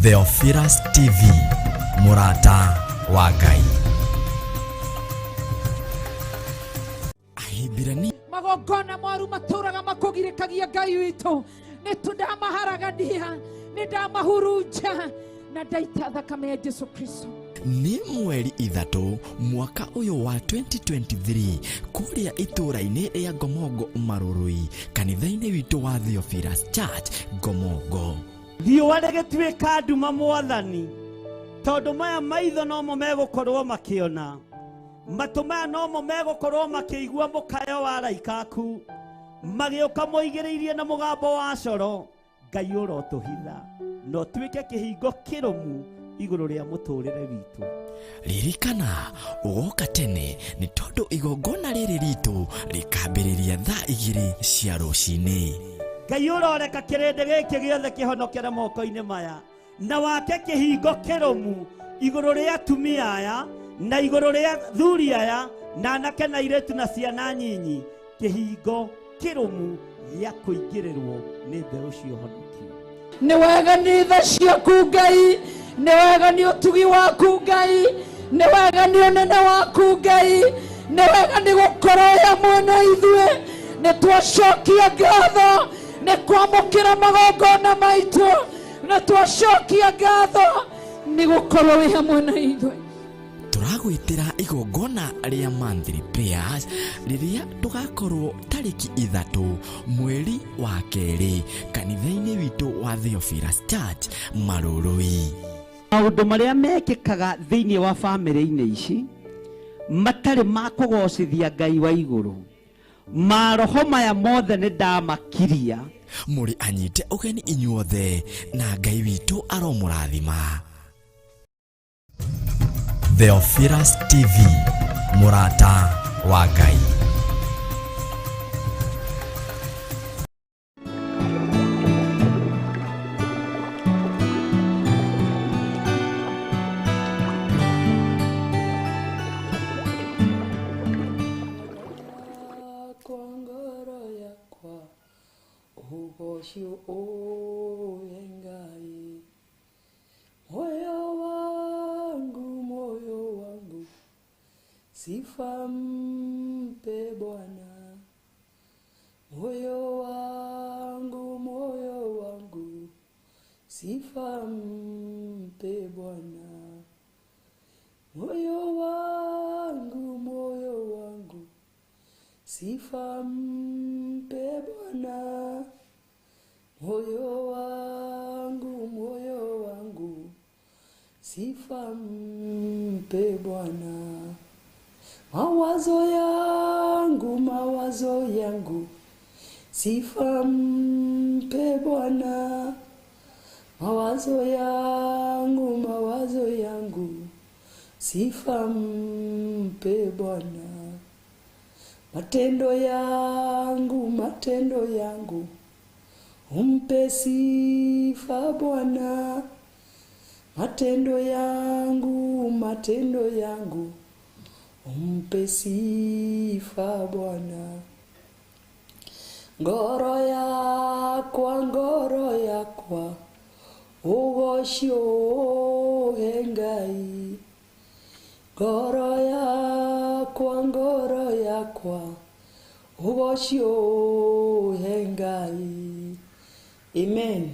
D: Theophilus TV, mũrata wa Ngai. Ahibirania
E: Magongona moru matũraga makũgirĩkagia Ngai witũ nĩ ndamaharagania nĩ ndamahurunja na ndaita thakame ya Jesu Kristo.
D: Nĩ mweri 3 mwaka ũyũ wa 2023 kũrĩa itũũra-inĩ rĩa Ngomongo Marũrũi kanitha-inĩ witũ wa Theophilus Church Ngomongo.
F: Riũa rĩgĩtuĩka nduma mwathani tondũ maya maitho nomo megũkorwo makĩona matũ maya nomo megũkorwo makĩigua mũkayo wa araika aku magĩũka moigĩrĩirie na mũgambo wa coro. Ngai ũrotũhitha na ũtuĩke kĩhingo kĩrũmu igũrũ rĩa mũtũrĩre witũ.
D: Ririkana ũgoka tene nĩ tondũ igongona rĩrĩ ritũ rĩkambĩrĩria thaa 2 cia rũcinĩ.
F: Ngai ũroreka kĩrĩndĩ gĩkĩ gĩothe kĩhonokere moko-inĩ maya na wake kĩhingo kĩrũmu igũrũ rĩa atumia aya na igũrũ rĩa thuri aya na anake na airĩtu na ciana nyinyi, kĩhingo kĩrũmu ya kũingĩrĩrwo nĩ mbeũ cia ũhonokio.
E: Nĩ wega nĩ tha ciaku Ngai, nĩ wega nĩ ũtugi waku Ngai, nĩ wega nĩ ũnene waku Ngai, nĩ wega nĩ gũkorwo wĩ hamwe na ithuĩ. Nĩ twacokia ngatho nĩ kwamũkĩra magongona maitũ, nĩ twacokia ngatho nĩ gũkorwo wĩ hamwe na ithuĩ.
D: Tũragwĩtĩra igongona rĩa monthly prayers rĩrĩa tũgakorwo tarĩki 3 mweri wa 2 kanitha-inĩ witũ wa Theophilus Church Marũrũi.
F: Maũndũ marĩa mekĩkaga thĩinĩ wa bamĩrĩ-inĩ ici matarĩ ma kũgocithia Ngai wa igũrũ, maroho maya mothe nĩ ndamakiria.
D: Mũrĩ anyite ũgeni inyuothe na Ngai witũ aromũrathima. Theophilus TV, mũrata wa Ngai.
A: Ngoro yakwa ũgocio ũhe Ngai, moyo wangu sifa mpe Bwana, moyo wangu sifa mpe Bwana, moyo wangu sifa mpe Bwana, moyo wangu sifa mpe Bwana. Mawazo yangu sifa mpe Bwana, mawazo yangu sifa mpe Bwana, matendo yangu umpe sifa Bwana, matendo yangu umpe sifa Bwana. Ngoro yakwa ũgocio ũhe Ngai, ngoro yakwa ũgocio ũhe Ngai. Amen.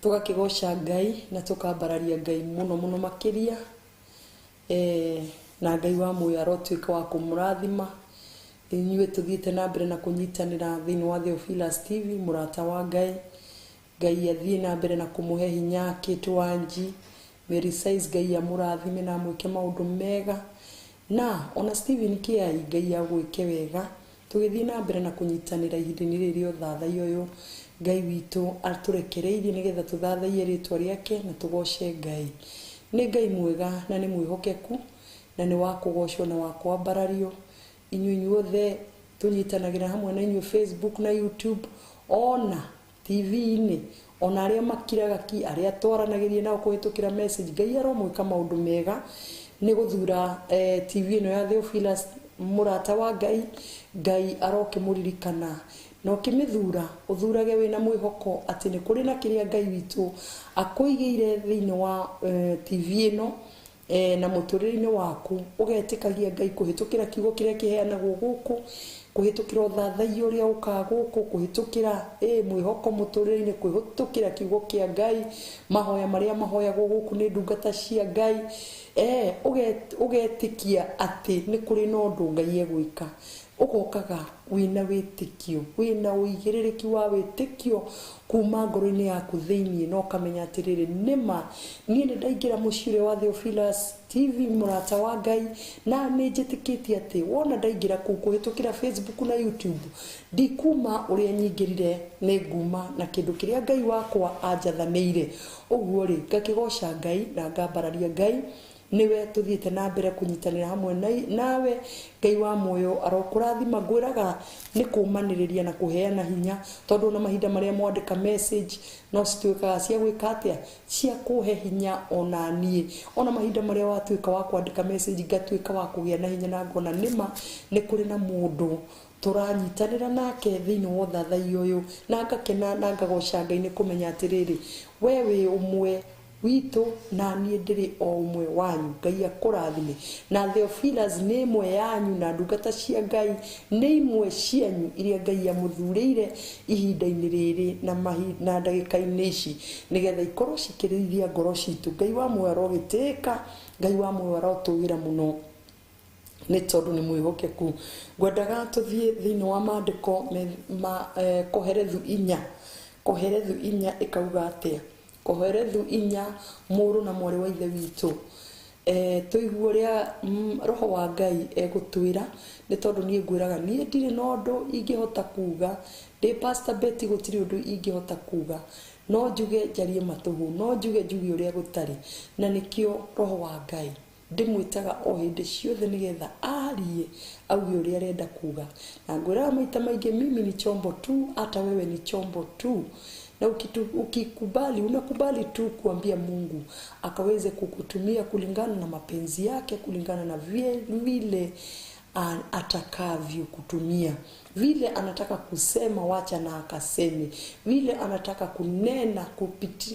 A: Tũgakĩgoca Ngai na tũkambararia Ngai mũno mũno makĩria, na Ngai wa muoyo arotuĩka wa kũmũrathima inyuĩ tũthiĩte na mbere na kũnyitanĩra thĩinĩ wa Theophilus TV, mũrata wa Ngai. Ngai athiĩ na mbere na kũmũhe hinya. Kate Wanji, Mary Size, Ngai amũrathime na amwĩke maũndũ mega, na ona Stephen Kiai, Ngai agwĩke wega. Tũgĩthiĩ na mbere na kũnyitanĩra ihinda-inĩ rĩrĩ rĩa ũthathaiya ũyũ Ngai witũ atũrekereirie nĩgetha tũthathaiye rĩtwa rĩake na tũgoce Ngai. Nĩ Ngai mwega na nĩ mwĩhokeku na nĩ wa kũgocwo na wa kwambarario. Inyuĩ inyuothe tũnyitanagĩra hamwe na inyuĩ Facebook na YouTube ona TV-inĩ, ona arĩa makiraga ki, arĩa twaranagĩria nao kũhĩtũkĩra message, Ngai aromwĩka maũndũ mega nĩ gũthura TV ĩno ya Theophilus mũrata wa Ngai. Ngai arokĩmũririkana na ũkĩmĩthura ũthurage wĩna mwĩhoko atĩ nĩ kũrĩ na kĩrĩa Ngai witũ akũigĩire thĩinĩ wa TV ĩno na mũtũrĩre-inĩ waku, ũgetĩkagia Ngai kũhĩtũkĩra kiugo kĩrĩa kĩheanagwo gũkũ, kũhĩtũkĩra ũthathaiya ũrĩa ũkaga gũkũ, kũhĩtũkĩra mwĩhoko mũtũrĩre-inĩ, kũhĩtũkĩra kiugo kĩa Ngai, mahoya marĩa mahoyagwo gũkũ nĩ ndungata cia Ngai, ũgetĩkia atĩ nĩ kũrĩ na ũndũ Ngai egwĩka. Ũgokaga wĩna wĩtĩkio, wĩna ũigĩrĩrĩki wa wĩtĩkio kuma ngoro-inĩ yaku thĩinĩ, na ũkamenya atĩrĩrĩ, nĩma niĩ nĩ ndaingĩra mũciĩ ũrĩa wa Theophilus TV mũrata wa Ngai, na nĩ njĩtĩkĩtie atĩ wona ndaingĩra kũu kũhĩtũkĩra Facebook na YouTube, ndikuma ũrĩa nyingĩrire, nĩ nguma na kĩndũ kĩrĩa Ngai wakwa anjathanĩire. Ũguo rĩ, ngakĩgoca Ngai na ngambararia Ngai Niwe tuthiite na mbere kunyitanira hamwe nawe. Ngai wa muoyo arokurathima. Ngwiraga ni kumaniriria na kuheana hinya, tondu na mahinda maria mwandika message no cituikaga cia gwika atia, cia kuhe hinya ona nie. Ona mahinda maria watuika wa kwandika message ngatuika wa kugia na hinya na ngona nima ni kuri na mundu turanyitanira nake thiini wa uthathaiya uyu, na ngakena na ngagoca Ngai ni kumenya atiriri we wi umwe witũ na niĩ ndĩrĩ o ũmwe wanyu. Ngai akũrathime. Na Theophilus nĩ ĩmwe yanyu, na ndungata cia Ngai nĩ imwe cianyu iria Ngai amũthurĩire ihinda-inĩ rĩrĩ na ndagĩka-inĩ ici, nĩgetha ikorwo cikĩrĩithia ngoro citũ. Ngai wa muoyo arogĩtĩĩka, Ngai wa muoyo arotũgĩra mũno nĩ tondũ nĩ mwĩhokeku. Ngwendaga tũthiĩ thĩinĩ wa maandĩko ma Koherethu inya. Koherethu inya ĩkauga atĩa? Koherethu inya, mũrũ na mwarĩ wa ithe witũ, tũigue ũrĩa roho wa Ngai egũtwĩra, nĩ tondũ niĩ ngwĩraga niĩ ndirĩ na ũndũ ingĩhota kuga. Ndĩ Pastor Betty, gũtirĩ ũndũ ingĩhota kuga, no njuge njarie matũhũ, no njuge njuge ũrĩa gũtarĩ. Na nĩkĩo roho wa Ngai ndĩmwĩtaga o hĩndĩ ciothe nĩgetha arie auge ũrĩa arenda kuga. Na ngwĩraga maita maingĩ, mimi ni chombo tu, hata wewe ni chombo tu. Na ukikubali, unakubali tu kuambia Mungu akaweze kukutumia kulingana na mapenzi yake, kulingana na vile atakavyo kutumia, vile anataka kusema wacha na akaseme, vile anataka kunena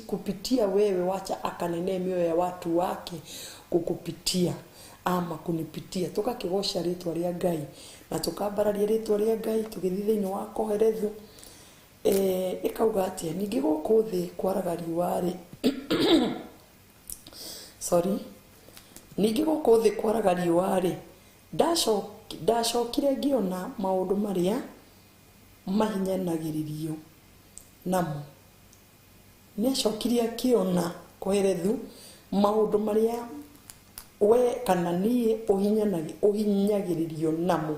A: kupitia wewe wacha akanene mioyo ya watu wake kukupitia ama kunipitia. Tukakigosha ritwa ria Ngai na tukambararia ritwa ria Ngai tugithii thiini wa Koherethu. Ĩkauga atĩa? Ningĩ gũkũ thĩ kwaraga riũa-rĩ, sorry, ningĩ gũkũ thĩ kwaraga riũa-rĩ, ndacokire ngĩona maũndũ marĩa mahinyanagĩrĩrio namo. Nĩacokire akĩona Koherethu maũndũ marĩa we kana niĩ ũhinyagĩrĩrio namo.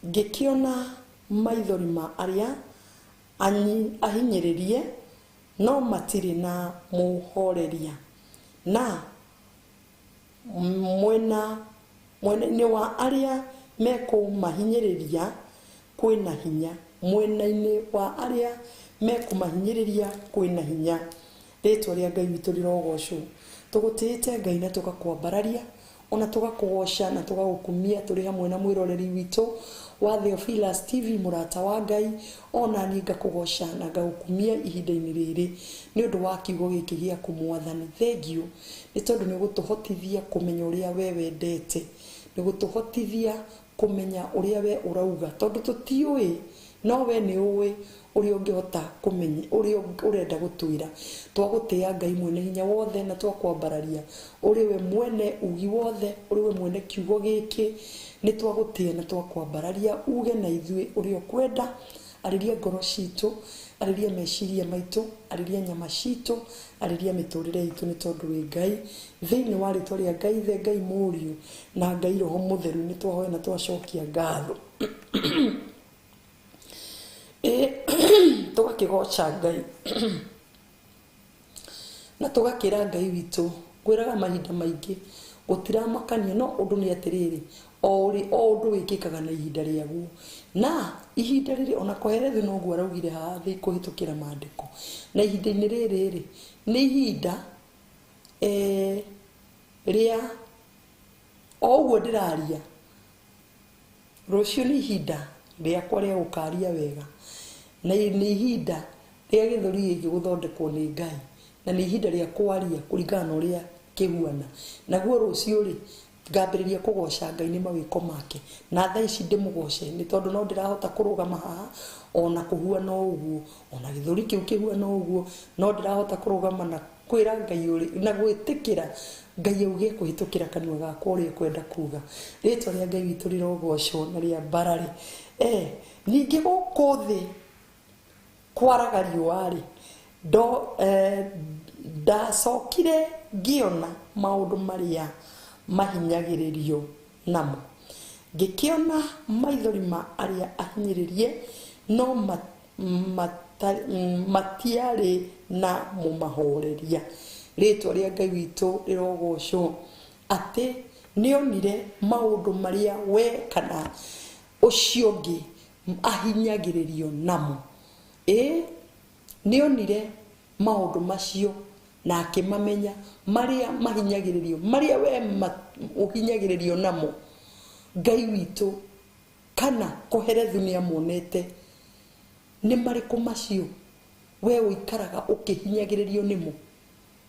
A: Ngĩkĩona maithori ma arĩa ahinyĩrĩrie, no matirĩ na mũhoreria, na mwena-inĩ wa arĩa mekũmahinyĩrĩria kwĩna hinya, mwena-inĩ wa arĩa mekũmahinyĩrĩria kwĩna hinya. Rĩtwa rĩa Ngai witũ rĩrogocwo. Tũgũtĩĩte Ngai na tũgakwambararia, ona tũgakũgoca na tũgagũkumia tũrĩ hamwe na mwĩroreri witũ wa Theophilus TV, mũrata wa Ngai. Ona niĩ ngakũgoca na ngagũkumia ihinda-inĩ rĩrĩ nĩ ũndũ wa kiugo gĩkĩ gĩaku Mwathani. Thengiũ nĩ tondũ nĩ ũgũtũhotithia kũmenya ũrĩa we wendete, nĩ ũgũtũhotithia kũmenya ũrĩa we ũrauga, tondũ tũtiũĩ, no we nĩ ũĩ ũrĩa ũngĩhota kũmenya ũrĩa ũrenda gũtwĩra. Twagũtĩĩa Ngai mwene hinya wothe na twakwambararia ũrĩ we mwene ugi wothe, ũrĩ we mwene kiugo gĩkĩ. Nĩ twagũtĩĩa na twakwambararia, uge na ithuĩ ũrĩa ũkwenda. Arĩria ngoro citũ, arĩria meciria maitũ, arĩria nyama citũ, arĩria mĩtũrĩre itũ, nĩ tondũ wĩ Ngai. Thĩinĩ wa rĩtwa rĩa Ngai Ithe, Ngai Mũriũ na Ngai Roho Mũtheru, nĩ twahoya na twacokia ngatho. Tũgakĩgoca Ngai na tũgakĩra Ngai witũ. Ngwĩraga mahinda maingĩ gũtiramakania, no ũndũ nĩ atĩrĩrĩ, o ũndũ wĩkĩkaga na ihinda rĩaguo. Na ihinda rĩrĩ ona Koherethu noguo araugire haha thĩ kũhĩtũkĩra maandĩko, na ihinda-inĩ rĩrĩ rĩ nĩ ihinda rĩa o ũguo ndĩraria. Rũciũ nĩ ihinda rĩakwa rĩa gũkaria wega, na nĩ ihinda rĩa gĩthũri gĩkĩ gũthondekwo nĩ Ngai, na nĩ ihinda rĩa kwaria kũringana na ũrĩa kĩhuana. Naguo rũciũ rĩ ngambĩrĩria kũgoca Ngai nĩ mawĩko make, na thaa ici ndĩmũgoce nĩ tondũ no ndĩrahota kũrũgama haha ona kũhuana ũguo, ona gĩthũri kĩu kĩhuana ũguo, no ndĩrahota kũrũgama na kwĩra Ngai ũrĩ na gwĩtĩkĩra Ngai auge kũhĩtũkĩra kanua gakwa ũrĩa ekwenda kuga. Rĩtwa rĩa Ngai witũ rĩrogocwo na rĩambarare. Ningĩ gũkũ thĩ kwaraga riũa-rĩ, ndacokire ngĩona maũndũ marĩa mahinyagĩrĩrio namo. Ngĩkĩona maithori ma arĩa ahinyĩrĩrie, no matiarĩ na mũmahoreria. Rĩtwa rĩa Ngai witũ rĩrogocwo. Atĩ nĩonire maũndũ marĩa we kana ũcio ũngĩ ahinyagĩrĩrio namo. Ĩ nĩonire maũndũ macio na akĩmamenya marĩa mahinyagĩrĩrio, marĩa we ũhinyagĩrĩrio namo. Ngai witũ kana Kohelethu nĩamonete. Nĩ marĩkũ macio we ũikaraga ũkĩhinyagĩrĩrio nĩmo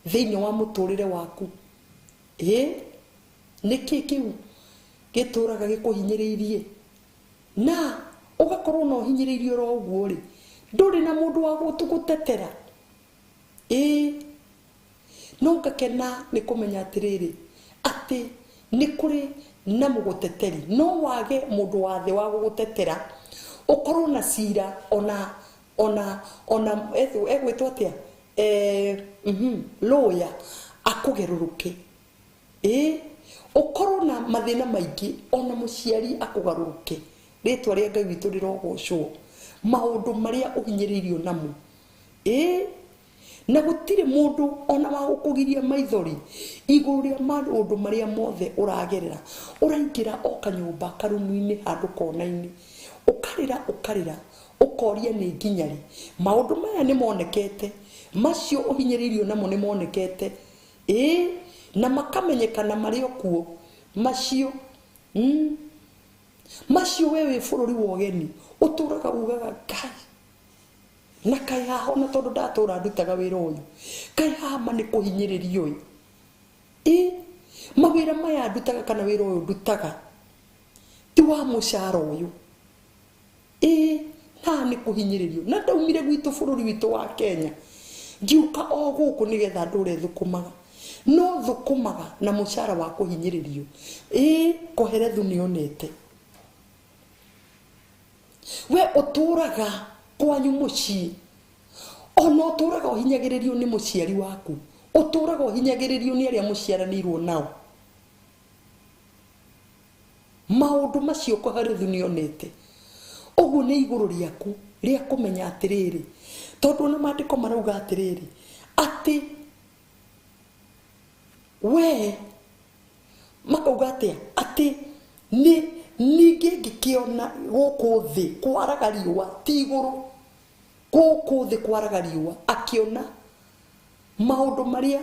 A: thĩinĩ wa mũtũrĩre waku? Ĩ nĩkĩ kĩu gĩtũraga gĩkũhinyĩrĩirie na ũgakorwo na ũhinyĩrĩirio oro ũguo rĩ, ndũrĩ na mũndũ wa gũtetera. Ĩ no ngakena nĩ kũmenya atĩrĩrĩ, atĩ nĩ kũrĩ na mũgũteteri. No wage mũndũ wa thĩ wa gũgũtetera, ũkorwo na cira ona ona ona egwĩtwo atĩa, lawyer akũgerũrũke. Ĩ ũkorwo na mathĩna maingĩ, ona mũciari akũgarũrũke. Rĩtwa rĩa Ngai witũ rĩrogocwo. Maũndũ marĩa ũhinyĩrĩirio namo, ĩ na gũtirĩ mũndũ ona wa gũkũgiria maithori igũrũ rĩa maũndũ marĩa mothe ũragerera. Ũraingĩra o kanyũmba karumu-inĩ handũ kona-inĩ, ũkarĩra ũkarĩra, ũkoria nĩ nginya rĩ. Maũndũ maya nĩ monekete, macio ũhinyĩrĩirio namo nĩ monekete, ĩ na makamenyekana marĩ o kuo macio. Macio we wĩ bũrũri wa ũgeni ũtũraga ugaga Ngai na kaĩ haha ona tondũ ndatũra ndutaga wĩra ũyũ, kaĩ haha ma nĩ kũhinyĩrĩrio ĩ. Mawĩra maya ndutaga kana wĩra ũyũ ndutaga ti wa mũcara ũyũ, ĩ haha nĩ kũhinyĩrĩrio. Na ndaumire gwitũ bũrũri witũ wa Kenya ngiũka o gũkũ nĩgetha ndũre thũkũmaga, no thũkũmaga na mũcara wa kũhinyĩrĩrio. Ĩ Kohelethu nĩonete. We ũtũraga kwanyu mũciĩ, ona ũtũraga ũhinyagĩrĩrio nĩ mũciari waku, ũtũraga ũhinyagĩrĩrio nĩ arĩa mũciaranĩirwo nao. Maũndũ macio Kohelethu nĩonete. Ũguo nĩ igũrũ rĩaku rĩa kũmenya atĩrĩrĩ, tondũ ona maandĩko marauga atĩrĩrĩ, atĩ we makauga atĩa, atĩ nĩ ningĩ ngĩkĩona gũkũ thĩ kwaraga riũa, ti igũrũ, gũkũ thĩ kwaraga riũa, akĩona maũndũ marĩa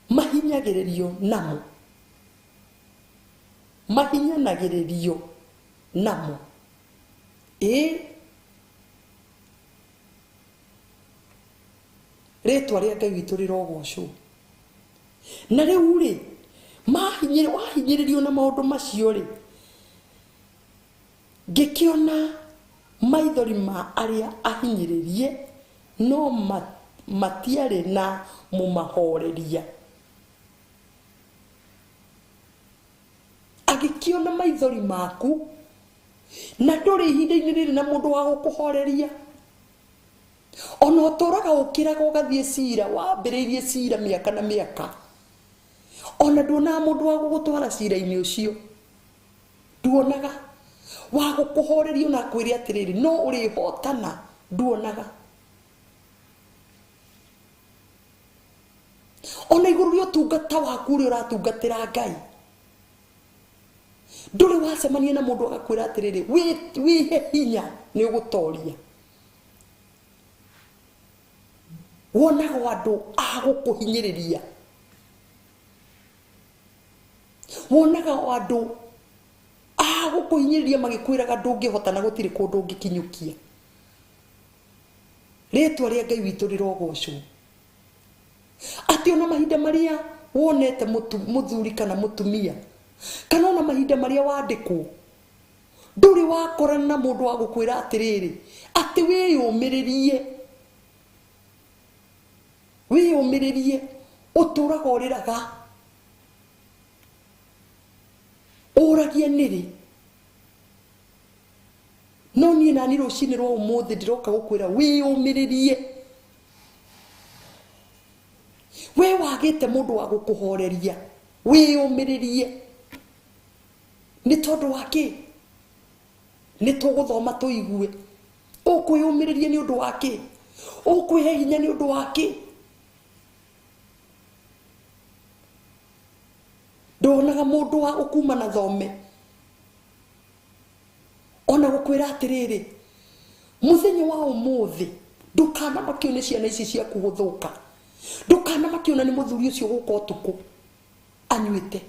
A: mahinyagĩrĩrio namo, mahinyanagĩrĩrio namo. Ĩ rĩtwa rĩa Ngai witũ rĩrogocwo. Na rĩu rĩ, wahinyĩrĩrio na maũndũ macio rĩ, ngĩkĩona maithori ma arĩa ahinyĩrĩrie, no matiarĩ na mũmahoreria. Agĩkĩona maithori maku na ndũrĩ ihinda-inĩ rĩrĩ na mũndũ wa gũkũhoreria. Ona ũtũraga ũkĩraga ũgathiĩ cira, wambĩrĩirie cira mĩaka na mĩaka, ona nduonaga mũndũ wa gũgũtwara cira-inĩ ũcio, nduonaga wa gũkũhoreria na akwĩre atĩrĩrĩ, no ũrĩhotana, nduonaga. Ona igũrũ rĩa ũtungata waku ũrĩa ũratungatĩra Ngai, ndũrĩ wacemania na mũndũ agakwĩra atĩrĩrĩ, wĩhe hinya nĩ ũgũtoria. Wonaga andũ a gũkũhinyĩrĩria, wonaga andũ a gũkũhinyĩrĩria magĩkwĩraga ndũngĩhota na gũtirĩ kũndũ ũngĩkinyũkia. Rĩtwa rĩa Ngai witũ rĩrogocwo. Atĩ ona mahinda marĩa wonete mũthuri kana mũtumia, kana ona mahinda marĩa wandĩkwo, ndũrĩ wakorana na mũndũ wa gũkwĩra atĩrĩrĩ, atĩ wĩyũmĩrĩrie, wĩyũmĩrĩrie, ũtũraga ũrĩraga, ũragia nĩrĩ. No niĩ nani rũcinĩ rwa ũmũthĩ ndĩroka gũkwĩra wĩyũmĩrĩrie. We wagĩte mũndũ wa gũkũhoreria, wĩyũmĩrĩrie. Nĩ tondũ wa kĩ? Nĩ tũgũthoma tũigue. Ũkwĩyũmĩrĩria nĩ ũndũ wa kĩ? Ũkwĩhe hinya nĩ ũndũ wa kĩ? Ndonaga mundu wa gukuma na thome ona gukwira atiriri muthenya wa umuthi ndukana makione ciana ici ciaku guthuka ndukana makiona ni muthuri ucio guka utuku anyuite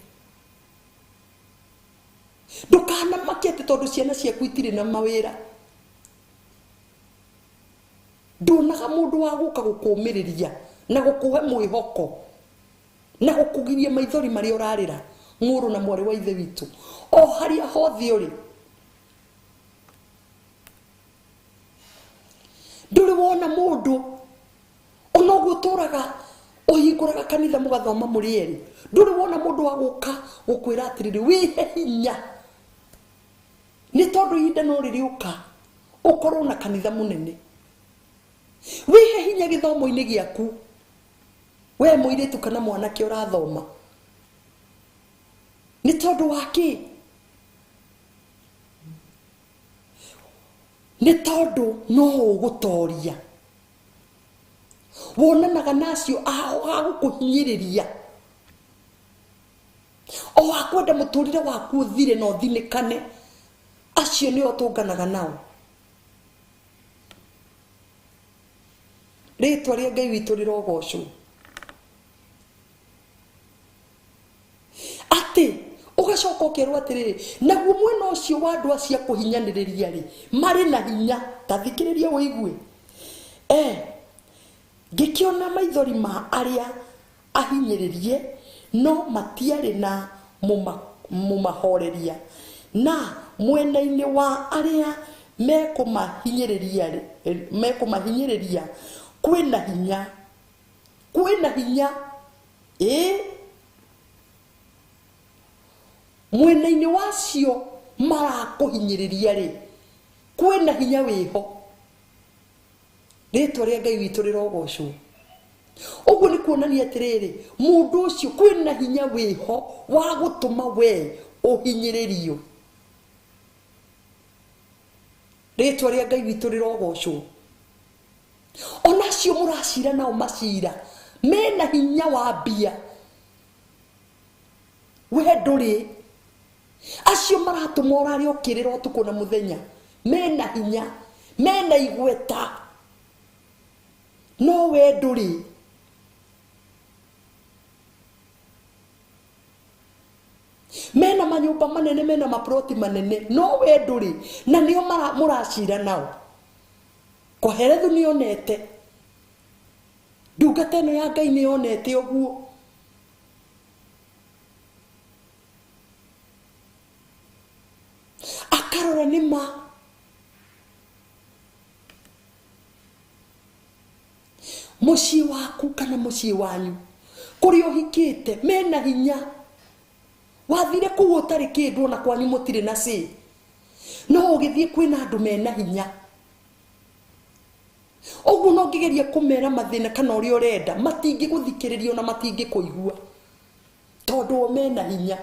A: ndukana makie ati tondu ciana ciaku itiri na mawira ndonaga mundu wa guka gukumiriria na gukuhe mwihoko na gukugiria maithori maria urarira muru na mwari wa ithe witu o haria hothe uri nduri wona mundu ona uguo turaga uhinguraga kanitha mugathoma muri eri nduri wona mundu wa guka gukwira atiriri wihe hinya ni tondu ihinda no ririuka ukorwo na kanitha munene wihe hinya githomo-ini giaku we muiritu kana mwanake urathoma ni tondu wa ki ni tondu no ugutoria wonanaga nacio agukuhinyiriria o akwenda muturire waku uthire na uthinikane acio nio tunganaga nao ritwa ria Ngai witu rirogocwo ati ugacoka ukerwo atiriri naguo mwena ucio wa andu acio kuhinyaniriria ri mari na hinya ta thikiriria uigue ngikiona maithori ma aria ahinyiririe no matiari na mumahoreria na mwena-ini wa aria mekumahinyiriria kwina hinya mwena-ini wacio marakuhinyiriria ri kwina hinya wiho ritwa ria Ngai witu rirogocwo uguo ni kuonania atiriri mundu ucio kwina hinya wiho wa gutuma we uhinyiririo ritwa ria Ngai witu rirogocwo ona acio muracira nao macira mena hinya wa mbia we nduri acio maratuma urare ukirira utuku na muthenya mena hinya mena igweta no we nduri mena manyumba manene mena maproti manene no we nduri na nio muracira nao Koherethu nionete ndungata ĩno ya Ngai nĩyonete ũguo akarora nĩ ma mũciĩ waku kana mũciĩ wanyu kũrĩa ũhikĩte mena hinya wathire kũu ũtarĩ kĩndũ ona kwanyu mũtirĩ na cĩ no ũgĩthiĩ kwĩna andũ mena hinya ũguo no ngĩgeria kũmera mathĩna kana ũrĩa ũrenda matingĩgũthikĩrĩria ona matingĩkũigua tondũ o mena hinya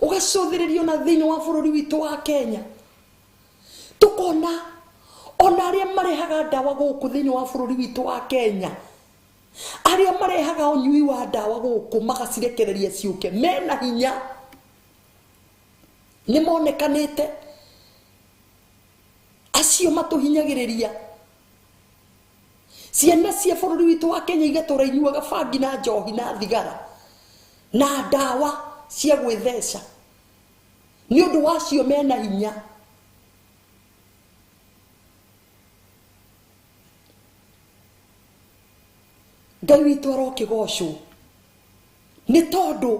A: ũgacũthĩrĩrio na thĩinĩ wa bũrũri witũ wa Kenya tukona ona arĩa marehaga ndawa gũkũ thĩinĩ wa bũrũri witũ wa Kenya aria marehaga unyui wa ndawa guku magacirekereria ciuke mena hinya ni monekanite acio matuhinyagiriria ciana cia bũrũri witũ wa Kenya igatura inyuaga bangi na njohi na thigara na ndawa cia gwĩtheca nĩ ũndũ wacio mena hinya Ngai witũ arokĩgocwo nĩ tondũ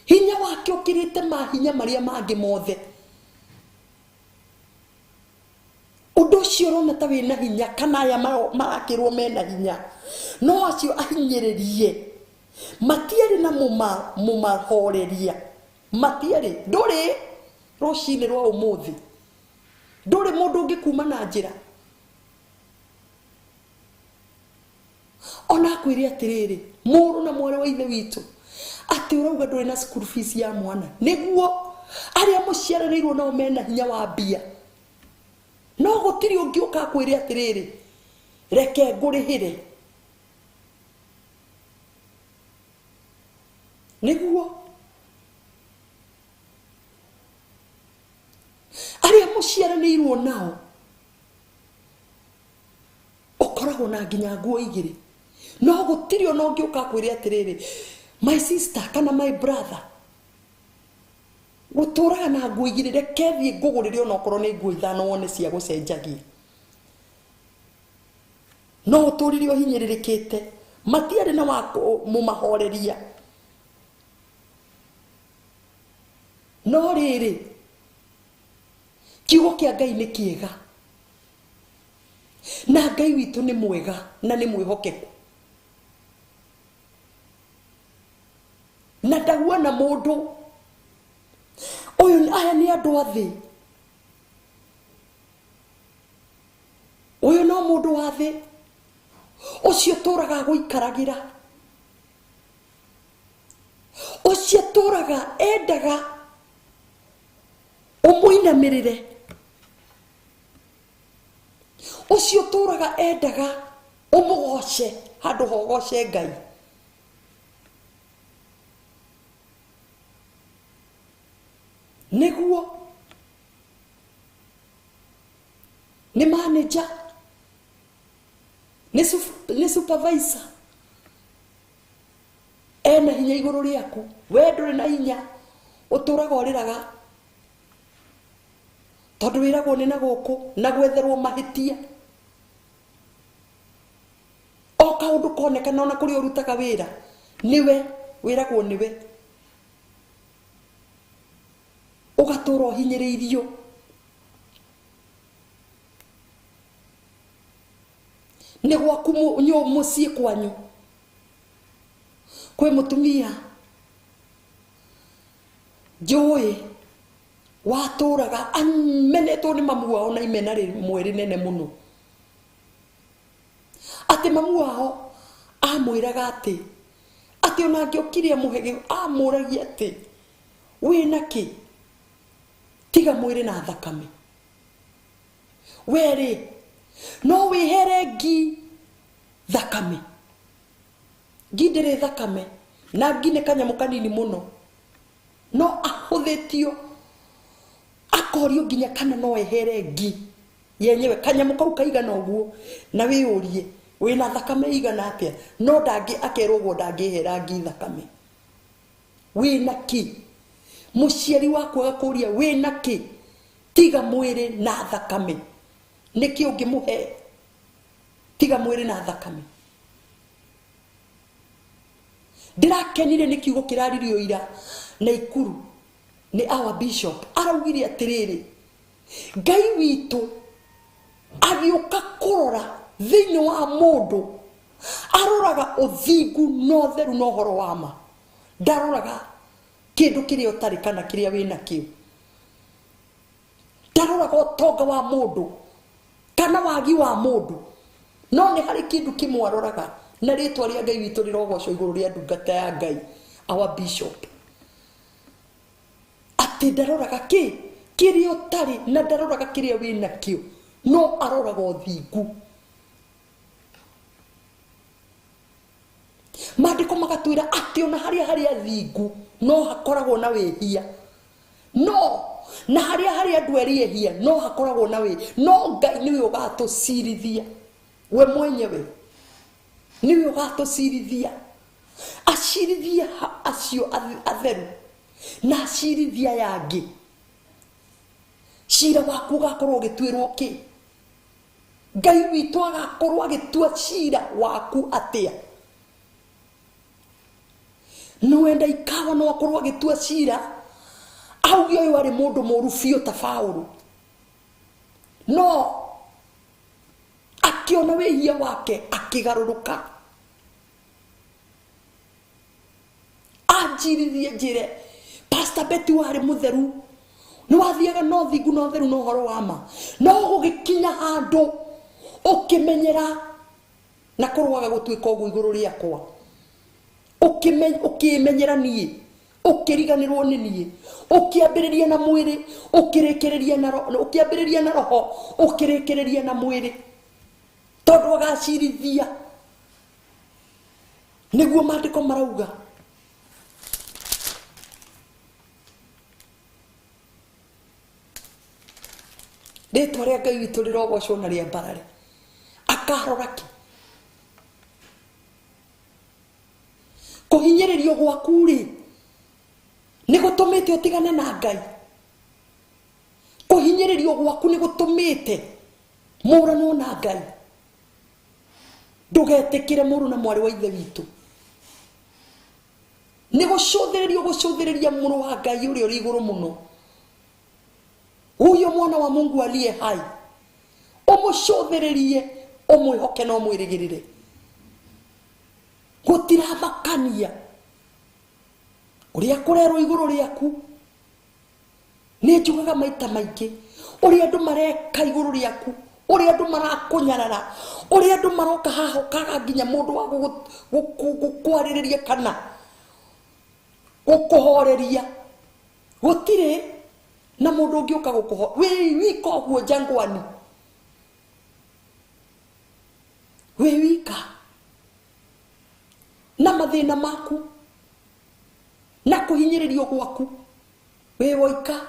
A: hinya wake ũkĩrĩte mahinya marĩa mangĩ mothe ũndũ ũcio ũrona ta wĩna hinya kana aya marakĩrwo mena hinya no acio ahinyĩrĩrie matiarĩ na mũmahoreria matiarĩ ndũrĩ rũcinĩ rwa ũmũthĩ ndũrĩ mũndũ ũngĩkuma na njĩra ona akwĩre atĩrĩrĩ mũrũ na mwarĩ wa ithe witũ atĩ ũrauga ndũrĩ na school fees ya mwana nĩguo arĩa mũciaranĩirwo nao mena hinya wa mbia no gũtirĩ Gũtirĩ ũngĩũka akwĩre atĩrĩrĩ, reke ngũrĩhĩre. Nĩguo arĩa mũciaranĩirwo nao ũkoragwo na nginya nguo igĩrĩ, no gũtirĩ ona ũngĩũka akwĩre atĩrĩrĩ, my sister kana my brother, gũtũraga na nguo igĩrĩ, reke thiĩ ngũgũrĩre onokorwo nĩ nguo ithano wone cia gũcenjagia. No ũtũrire ũhinyĩrĩrĩkĩte, matiarĩ na wa mũmahoreria. No rĩrĩ, kiugo kĩa Ngai nĩ kĩega, na Ngai witũ nĩ mwega na nĩ mwĩhokeku, na ndaguana mũndũ ũyũ. Aya nĩ andũ a thĩ, ũyũ no mũndũ wa thĩ ũcio tũraga gũikaragĩra, ũcio tũraga endaga ũmũinamĩrĩre, ũcio tũraga endaga ũmũgoce handũ ha ũgoce Ngai. Nĩguo nĩ manager, nĩ supervisor, ena hinya igũrũ rĩaku, we ndũrĩ na hinya, ũtũraga ũrĩraga tondũ wĩragwo nĩ na gũkũ na gwetherwo mahĩtia. O kaũndũ konekana ona kũrĩa ũrutaga wĩra nĩwe wĩragwo, nĩwe ũgatũra ũhinyĩrĩirio. Nĩ gwaku mũciĩ kwanyu kwĩ mũtumia njũĩ watũraga amenetwo nĩ mamu wao na imena rĩmwe rĩnene mũno, atĩ mamu wao amwĩraga atĩ ona angĩokire amũhe, amũragia atĩ wĩna kĩ tiga mwĩrĩ na thakame, werĩ no wĩhere ngi thakame, ngi ndĩrĩ thakame na ngi nĩ kanyamũ kanini mũno, no ahũthĩtio akorio nginya kana no ehere ngi yenyewe kanyamũ kau kaigana ũguo, na wĩyũrie wĩna thakame igana atĩa, no ndangĩ akerwo ũguo ndangĩhera ngi thakame. Wĩna kĩ? Mũciari waku agakũria wĩna kĩ tiga mwĩrĩ na thakame, nĩkĩ ũngĩmũhe tiga mwĩrĩ na thakame? Ndĩrakenire nĩ kiugo kĩraririo ira na Ikuru nĩ our bishop, araugire atĩrĩrĩ, Ngai witũ agĩũka kũrora thĩinĩ wa mũndũ, aroraga ũthingu na ũtheru na ũhoro wa ma, ndaroraga kĩndũ kĩrĩa ũtarĩ kana kĩrĩa wĩnakĩo, ndaroraga ũtonga wa mũndũ kana wagi wa mũndũ, no nĩ harĩ kĩndũ kĩmwe aroraga, na rĩtwa rĩa Ngai witũ rĩrogocwo igũrũ rĩa ndungata ya Ngai our bishop, atĩ ndaroraga kĩ kĩrĩa ũtarĩ na ndaroraga kĩrĩa wĩnakĩo, no aroraga ũthingu. Maandĩko magatwĩra atĩ ona harĩa harĩ athingu no hakoragwo na wĩhia, no na harĩa harĩ andũ erĩ ehia no hakoragwo na wĩ, no Ngai nĩwe ũgatũcirithia, we mwenyewe nĩwe ũgatũcirithia, acirithie acio atheru na acirithie aya angĩ. Cira waku ũgakorwo ũgĩtuĩrwo kĩ? Ngai witũ agakorwo agĩtua cira waku atĩa? Nĩwenda ikawa no akorwo agĩtua cira auge ũyũ arĩ mũndũ mũru biũ ta Paũlũ, no akĩona wĩhia wake akĩgarũrũka, anjirithie njĩre Pastor Betty warĩ mũtheru, nĩ wathiaga na ũthingu na ũtheru na ũhoro wa ma, no gũgĩkinya handũ ũkĩmenyera na kũrwaga gũtuĩka ũguo igũrũ rĩakwa, ũkĩmenyera niĩ Ũkĩriganĩrwo nĩ niĩ. Ũkĩambĩrĩria na mwĩrĩ, ũkĩrĩkĩrĩria na roho, ũkĩambĩrĩria na roho, ũkĩrĩkĩrĩria na mwĩrĩ. Tondũ agacirithia. Nĩguo maandĩko marauga. Rĩtwa rĩa Ngai witũ rĩrogocwo na rĩambarare. Akarora kĩ? Kũhinyĩrĩrio gwaku rĩ, nĩ gũtũmĩte ũtigane na Ngai. Kũhinyĩrĩrio gwaku nĩ gũtũmĩte mũranwo na Ngai. Ndũgetĩkĩre mũrũ na mwarĩ wa ithe witũ. Nĩ gũcũthĩrĩrio gũcũthĩrĩria mũrũ wa Ngai ũrĩa ũrĩ igũrũ mũno. Huyo mwana wa Mungu aliye hai. Ũmũcũthĩrĩrie, ũmwĩhoke na ũmwĩrĩgĩrĩre. Gũtiramakania ũrĩa kũrerwo igũrũ rĩaku. Nĩ njugaga maita maingĩ ũrĩa andũ mareka igũrũ rĩaku, ũrĩa andũ marakũnyarara, ũrĩa andũ maroka haha ũkaga nginya mũndũ wa gũkwarĩrĩria kana gũkũhoreria. Gũtirĩ na mũndũ ũngĩũka gũkũho. Wĩ wika ũguo jangwani. Wĩ wika na mathĩna maku na kũhinyĩrĩrio gwaku, wĩ woika.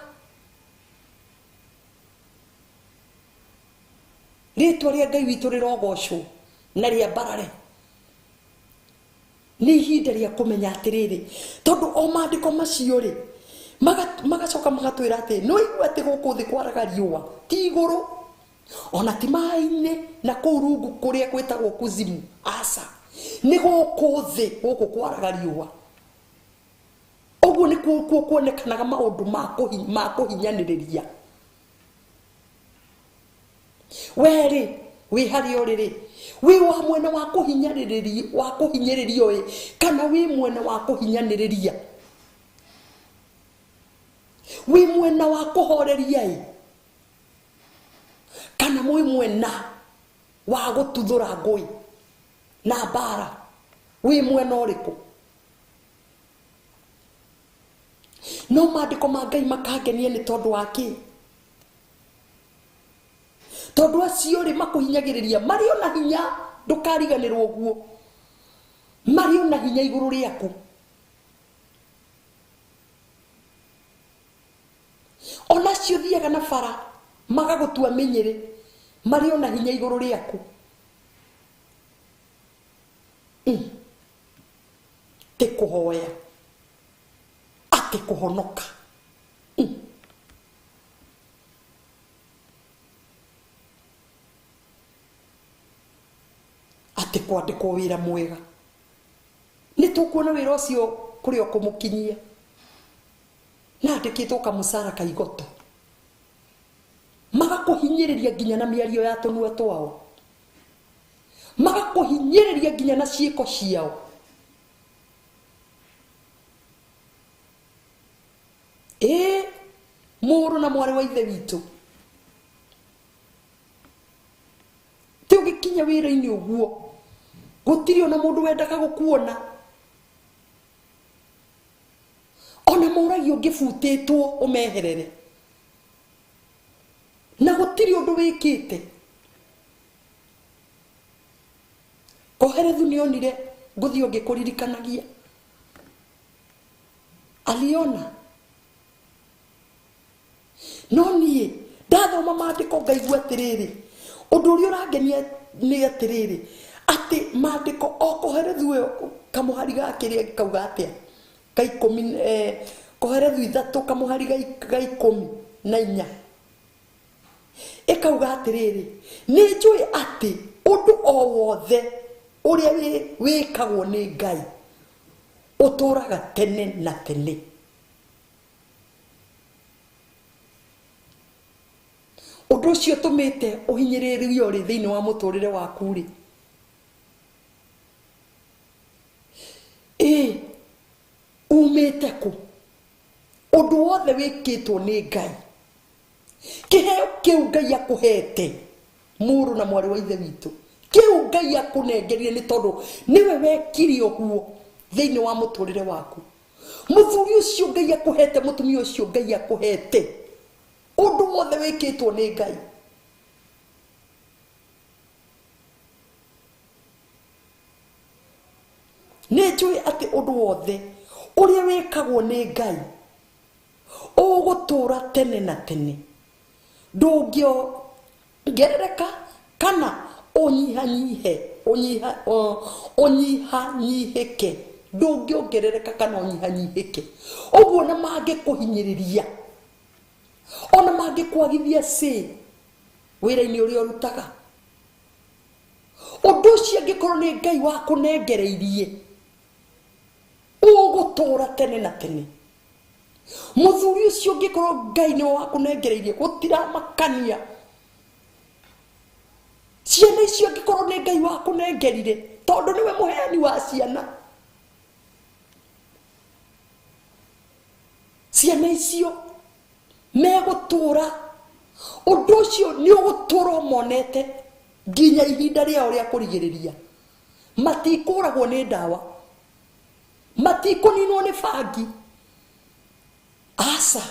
A: Rĩtwa rĩa Ngai witũ rĩrogocwo na rĩambarare. Nĩ ihinda rĩa kũmenya atĩrĩrĩ, tondũ o maandĩko macio rĩ magacoka magatwĩra atĩ nĩ waigua atĩ gũkũ thĩ kwaraga riũa, ti igũrũ ona ti maĩ-inĩ na kũu rungu kũrĩa gwĩtagwo kuzimu, aca, nĩ gũkũ thĩ gũkũ kwaraga riũa. Ũguo nĩ kuo kuonekanaga maũndũ ma kũhinyanĩrĩria. We rĩ, wĩ harĩa ũrĩ rĩ, wĩ wa mwena wa kũhinyanĩrĩria, wa kũhinyĩrĩrio ĩ, kana wĩ mwena wa kũhinyanĩrĩria? Wĩ mwena wa kũhoreria ĩ, kana wĩ mwena wa gũtuthũra ngũĩ na mbara? Wĩ mwena ũrĩkũ? No maandĩko ma Ngai makangenia nĩ tondũ wa kĩ? Tondũ acio rĩ makũhinyagĩrĩria marĩ ona hinya, ndũkariganĩrwo ũguo, marĩ ona hinya igũrũ rĩaku. Ona acio thiaga na bara magagũtua mĩnyĩrĩ, marĩ ona hinya igũrũ rĩaku. Ti kũhoya, atĩ kũhonoka. Atĩ kwandĩkwo wĩra mwega. Nĩ tũkuona wĩra ũcio kũrĩa ũkũmũkinyia. Na andĩkĩtwo kamũcara ka igoto. Magakũhinyĩrĩria nginya na mĩario ya tũnua twao. Magakũhinyĩrĩria nginya na ciĩko ciao. Ĩ mũrũ na mwarĩ wa ithe witũ, ti ũgĩkinya wĩra-inĩ ũguo gũtirĩ ona mũndũ wendaga gũkuona. Ona mũragio ũngĩbutĩtwo ũmeherere, na gũtirĩ ũndũ wĩkĩte. Koherethu nĩonire ngũthiĩ ũngĩkũririkanagia. Aliona. No niĩ ndathoma maandĩko ngaigua atĩrĩrĩ, ũndũ ũrĩa ũrangenia nĩ atĩrĩrĩ, atĩ maandĩko o Koherethu ĩyo kamũhari ga kĩrĩa kauga atĩa, ga ikũmi, Koherethu ithatũ kamũhari ga 14 ĩkauga atĩrĩrĩ, nĩ njũĩ atĩ ũndũ o wothe ũrĩa wĩkagwo nĩ Ngai ũtũũraga tene na tene. Ũndũ ũcio ũtũmĩte ũhinyĩrĩrio rĩ thĩinĩ wa mũtũrĩre waku rĩ, ĩ umĩte kũ? Ũndũ wothe wĩkĩtwo nĩ Ngai, kĩheo kĩu Ngai akũhete mũrũ na mwarĩ wa ithe witũ, kĩu Ngai akũnengerire nĩ tondũ nĩwe wekire ũguo thĩinĩ wa mũtũrĩre waku. Muthuri ucio Ngai akuhete, mutumia ucio Ngai akuhete, undu wothe wikitwo ni Ngai. Nĩ njũĩ atĩ ũndũ wothe ũrĩa wĩkagwo nĩ Ngai ũgũtũũra tene na tene, ndũngĩongerereka kana ũnyihanyihe, ũnyihanyihĩke, ndũngĩongerereka kana ũnyihanyihĩke. Ũguo na mangĩkũhinyĩrĩria, ona mangĩkwagithia cĩ wĩra-inĩ ũrĩa ũrutaga, ũndũ ũcio angĩkorwo nĩ Ngai wakũnengereirie, ũgũtũũra tene na tene. Mũthuri ũcio ũngĩkorwo Ngai nĩwe wakũnengereirie, gũtiramakania. Ciana icio angĩkorwo nĩ Ngai wakũnengerire, tondũ nĩwe mũheani wa ciana, ciana icio megũtũũra, ũndũ ũcio nĩ ũgũtũũra ũmonete nginya ihinda rĩao rĩa kũrigĩrĩria. Matikũragwo nĩ ndawa, matikũninwo nĩ bangi. Aca,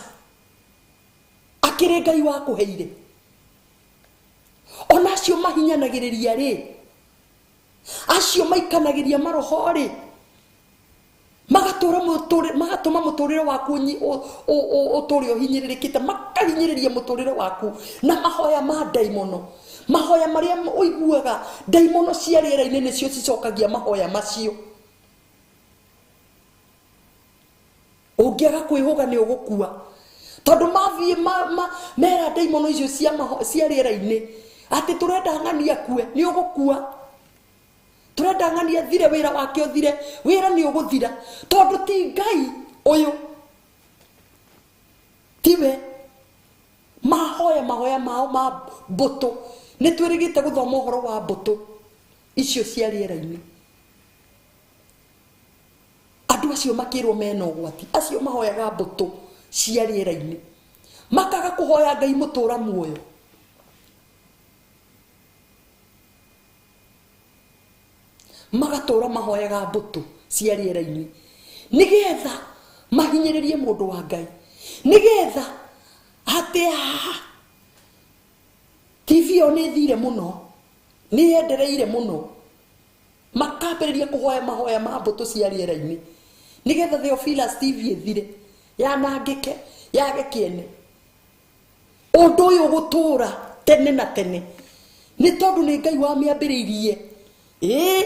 A: akĩrĩ Ngai wakũheire. Ona acio mahinyanagĩrĩria rĩ, acio maikanagĩria maroho rĩ, magatũra mũtũrĩre, magatũma mũtũrĩre waku ũtũre ũhinyĩrĩrĩkĩte, makahinyĩrĩria mũtũrĩre waku na mahoya ma ndaimono. Mahoya marĩa ũiguaga ndaimono cia rĩera-inĩ nĩcio cicokagia mahoya macio. Ũngĩaga kwĩhũga nĩ ũgũkua, tondũ mathiĩ mera ndaimono icio cia rĩera-inĩ atĩ tũrenda ng'ani akue, nĩ ũgũkua. Tũrenda ng'ani athire, wĩra wake ũthire, wĩra nĩ ũgũthira, tondũ ti Ngai ũyũ, tiwe. Mahoya mahoya mao ma mbũtũ, nĩ twĩrĩgĩte gũthoma ũhoro wa mbũtũ icio cia rĩera-inĩ. Andũ acio makĩrwo mena ũgwati, acio mahoyaga mbũtũ cia rĩera-inĩ, makaga kũhoya Ngai mũtũra muoyo. Magatũra mahoyaga mbũtũ cia rĩera-inĩ nĩgetha mahinyĩrĩrie mũndũ wa Ngai, nĩgetha atĩ TV ĩyo nĩ ĩthire mũno, nĩ yendereire mũno, makambĩrĩria kũhoya mahoya ma mbũtũ cia rĩera-inĩ nĩgetha Theophilus TV ĩthire, yanangĩke, yage kĩene. Ũndũ ũyũ ũgũtũũra tene na tene nĩ tondũ nĩ Ngai wamĩambĩrĩirie. Ĩĩ,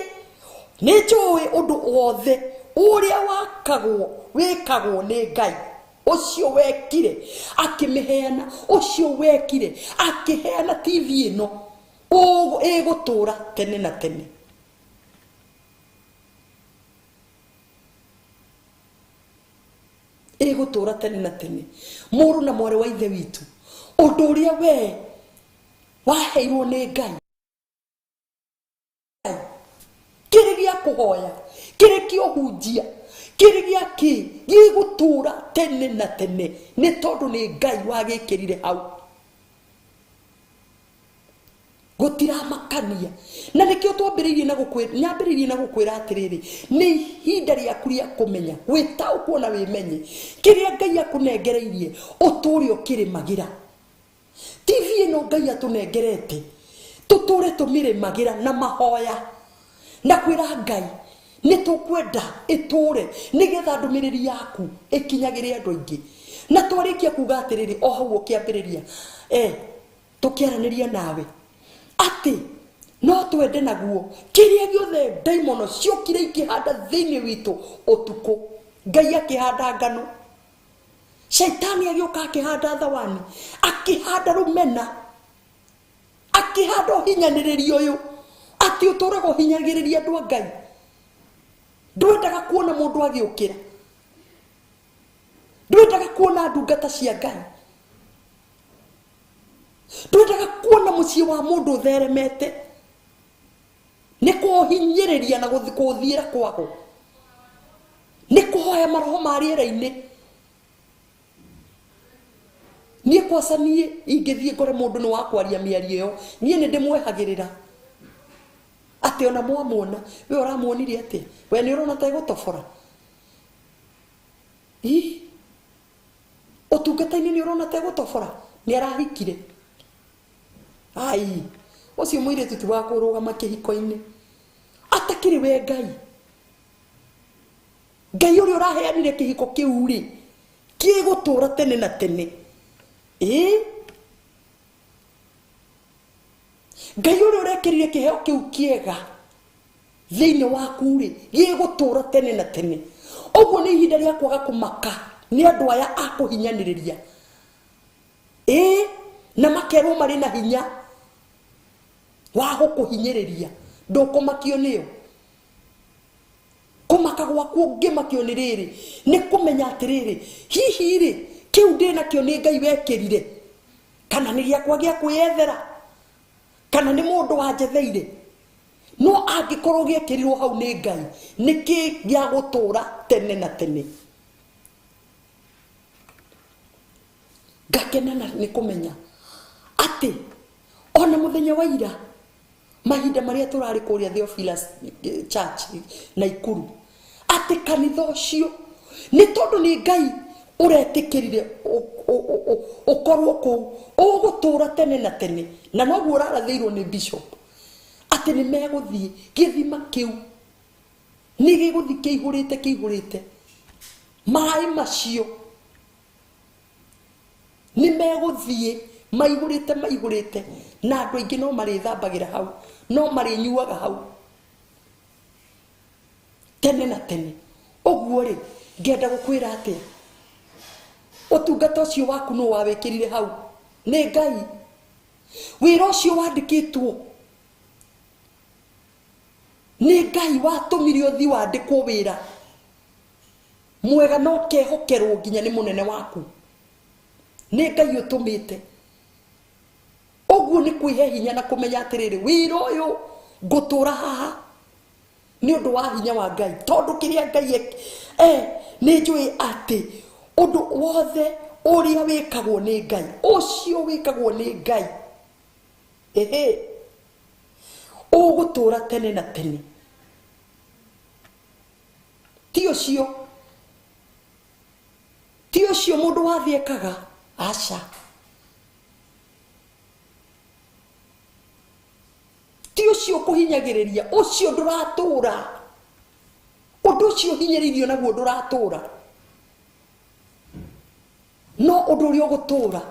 A: nĩ njũĩ ũndũ wothe ũrĩa wakagwo wĩkagwo nĩ Ngai. Ũcio wekire akĩmĩheana, ũcio wekire akĩheana TV ĩno, ĩgũtũũra tene na tene. Ĩgũtũũra tene na tene. Mũrũ na mwarĩ wa ithe witũ, ũndũ ũrĩa we waheirwo nĩ Ngai kĩrĩ gĩa kũhoya, kĩrĩ kĩa ũhunjia, kĩrĩ gĩa kĩ, gĩgũtũũra tene na tene, nĩ tondũ nĩ Ngai wagĩkĩrire hau. Gũtiramakania. Na nĩkĩo twambĩrĩirie na gũkwĩra, nyambĩrĩirie na gũkwĩra atĩrĩrĩ, nĩ ihinda rĩaku rĩa kũmenya, gwĩtaũkwo na wĩmenye kĩrĩa Ngai akũnengereirie, ũtũũre ũkĩrĩmagĩra. TV ĩno Ngai atũnengerete, tũtũũre tũmĩrĩmagĩra na mahoya na kwĩra Ngai nĩ tũkwenda ĩtũũre nĩgetha ndũmĩrĩri yaku ĩkinyagĩre andũ aingĩ. Na twarĩkia kuga atĩrĩrĩ, o hau ũkĩambĩrĩria, tũkĩaranĩria nawe atĩ no twende naguo kĩrĩa gĩothe ndaimono ciokire ikĩhanda thĩinĩ witũ ũtukũ. Ngai akĩhanda ngano, Shaitani agĩũka akĩhanda thawani, akĩhanda rũmena, akĩhanda ũhinyanĩrĩria ũyũ, atĩ ũtũũraga ũhinyagĩrĩria andũ a Ngai. Ndwendaga kuona mũndũ agĩũkĩra, ndwendaga kuona ndungata cia Ngai, ndwendaga kuona mũciĩ wa mũndũ ũtheremete, nĩ kũhinyĩrĩria na kũthiĩra kwago, nĩ kũhoya maroho ma rĩera-inĩ. Niĩ kwaca niĩ ingĩthiĩ ngore mũndũ nĩ wa kwaria mĩario ĩyo, niĩ nĩ ndĩmwehagĩrĩra atĩ ona mwamuona, we ũramuonire atĩa? We nĩ ũrona ta egũtobora? Ii ũtungata-inĩ nĩ ũrona tegũtobora nĩ arahikire. Ai ũcio mũirĩtu ti wa kũrũgama kĩhiko-inĩ atakĩrĩ we Ngai. Ngai ũrĩa ũraheanire kĩhiko kĩu rĩ kĩgũtũra tene na tene. Ĩ Ngai ũrĩa ũrekĩrire kĩheo kĩu kĩega thĩinĩ waku rĩ gĩgũtũra tene na tene. Ũguo nĩ ihinda rĩa kwaga kũmaka nĩ andũ aya a kũhinyanĩrĩria. Ĩ na makerwo marĩ na hinya wa gũkũhinyĩrĩria ndũkũmakio nĩo. Kũmaka gwaku ũngĩmakio nĩ rĩrĩ nĩ kũmenya atĩrĩrĩ hihi rĩ kĩu ndĩnakĩo nĩ Ngai wekĩrire kana nĩ gĩakwa gĩa kwĩyethera kana nĩ mũndũ wanjetheire. No angĩkorwo gĩekĩrirwo hau nĩ Ngai nĩkĩ gĩa gũtũra tene na tene. Ngakena nĩ kũmenya atĩ ona mũthenya wa ira mahinda marĩa tũrarĩ kũrĩa Theophilus Church Naikuru atĩ kanitha ũcio nĩ tondũ nĩ Ngai ũretĩkĩrire ũkorwo kũu ũgũtũra tene na tene na noguo ũrarathĩirwo nĩ bishop atĩ nĩ megũthiĩ gĩthima kĩu nĩ gĩgũthiĩ kĩihũrĩte kĩihũrĩte maĩ macio nĩ megũthiĩ maihũrĩte maihũrĩte na andũ aingĩ no marĩthambagĩra hau no marĩnyuaga hau tene na tene. Ũguo rĩ ngenda gũkwĩra atĩa ũtungata ũcio waku nũ wawĩkĩrire hau nĩ Ngai. Wĩra ũcio wandĩkĩtwo nĩ Ngai watũmire ũthiĩ wandĩkwo wĩra mwega na ũkehokerwo nginya nĩ mũnene waku nĩ Ngai ũtũmĩte. Ũguo nĩ kwĩhe hinya na kũmenya atĩrĩrĩ wĩra ũyũ ngũtũra haha nĩ ũndũ wa hinya wa Ngai tondũ kĩrĩa Ngai nĩ njũĩ atĩ ũndũ wothe ũrĩa wĩkagwo nĩ Ngai ũcio wĩkagwo nĩ Ngai ehe ũgũtũra tene na tene. Ti ũcio mũndũ wathiĩ ekaga aca. Ti ũcio kũhinyagĩrĩria ũcio ndũratũra ũndũ ũcio ũhinyĩrĩirio naguo ndũratũra no ũndũ ũrĩa ũgũtũra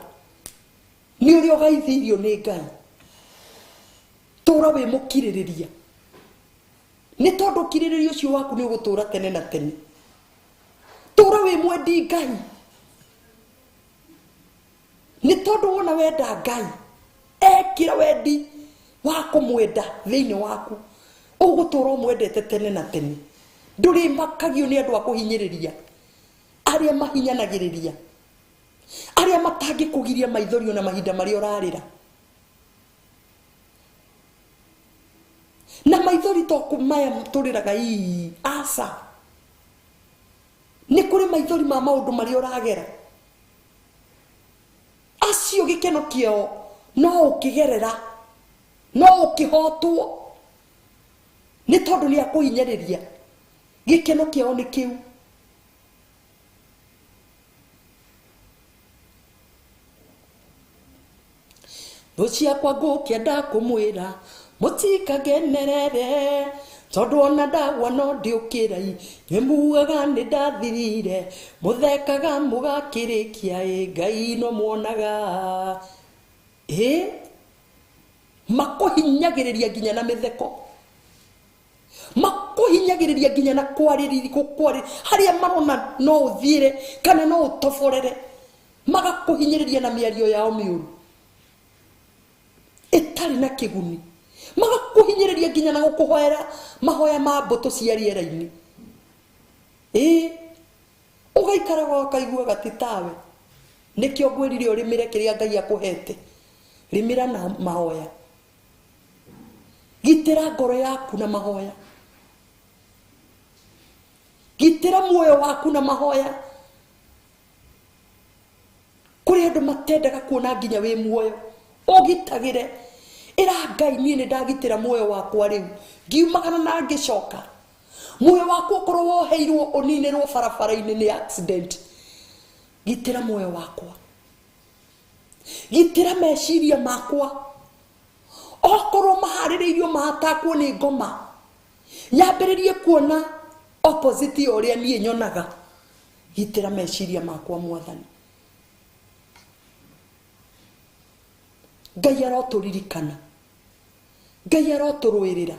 A: nĩ ũrĩa ũgaithĩirio nĩ Ngai. Tũra wĩ mũkirĩrĩria nĩ tondũ ũkirĩrĩria ũcio waku nĩ ũgũtũra tene na tene. Tũra wĩ mwendi Ngai nĩ tondũ wona wenda Ngai ekĩra wendi wa kũmwenda thĩinĩ waku ũgũtũra ũmwendete tene na tene. Ndũrĩmakagio nĩ andũ a kũhinyĩrĩria arĩa mahinyanagĩrĩria arĩa matangĩkũgiria maithori ona mahinda marĩa ũrarĩra na maithori to maya tũrĩraga ii aca nĩ kũrĩ maithori ma maũndũ marĩa ũragera acio gĩkeno kĩao no ũkĩgerera no ũkĩhotwo nĩ tondũ nĩ akũhinyĩrĩria gĩkeno kĩao nĩ kĩu. Thũ ciakwa ngũkĩenda kũmwĩra mũtikagenerere tondũ ona ndagwa no ndĩũkĩra inyuĩ mugaga nĩ ndathirire mũthekaga mũgakĩrĩkia ĩ Ngai no muonaga. Ĩ makũhinyagĩrĩria nginya na mĩtheko makũhinyagĩrĩria nginya na kwarĩrĩria gũkwarĩ harĩa marona no ũthiĩre kana no ũtoborere magakũhinyĩrĩria na mĩario yao mĩũru ĩtarĩ na kĩguni magakũhinyĩrĩria nginya na gũkũhoera mahoya ma mbũtũ cia rĩera-inĩ. Ĩ ũgaikaraga ũkaiguaga ti tawe. Nĩkĩo ngwĩrire ũrĩmĩre kĩrĩa Ngai akũhete. Rĩmĩra na mahoya gitĩra ngoro yaku na mahoya gitĩra muoyo waku na mahoya. Kũrĩ andũ matendaga kuona nginya wĩ muoyo ũgitagĩre ĩra Ngai niĩ nĩ ndagitĩra muoyo wakwa rĩu ngiumagara na ngĩcoka Muoyo waku okorwo woheirwo uninirwo barabara-inĩ nĩ accident, gitĩra muoyo wakwa, gitĩra meciria makwa. Okorwo maharĩrĩirio mahatakwo nĩ ngoma, nyambĩrĩrie kuona opposite ya ũrĩa niĩ nyonaga. Gitĩra meciria makwa Mwathani. Ngai arotũririkana, Ngai arotũrũĩrĩra,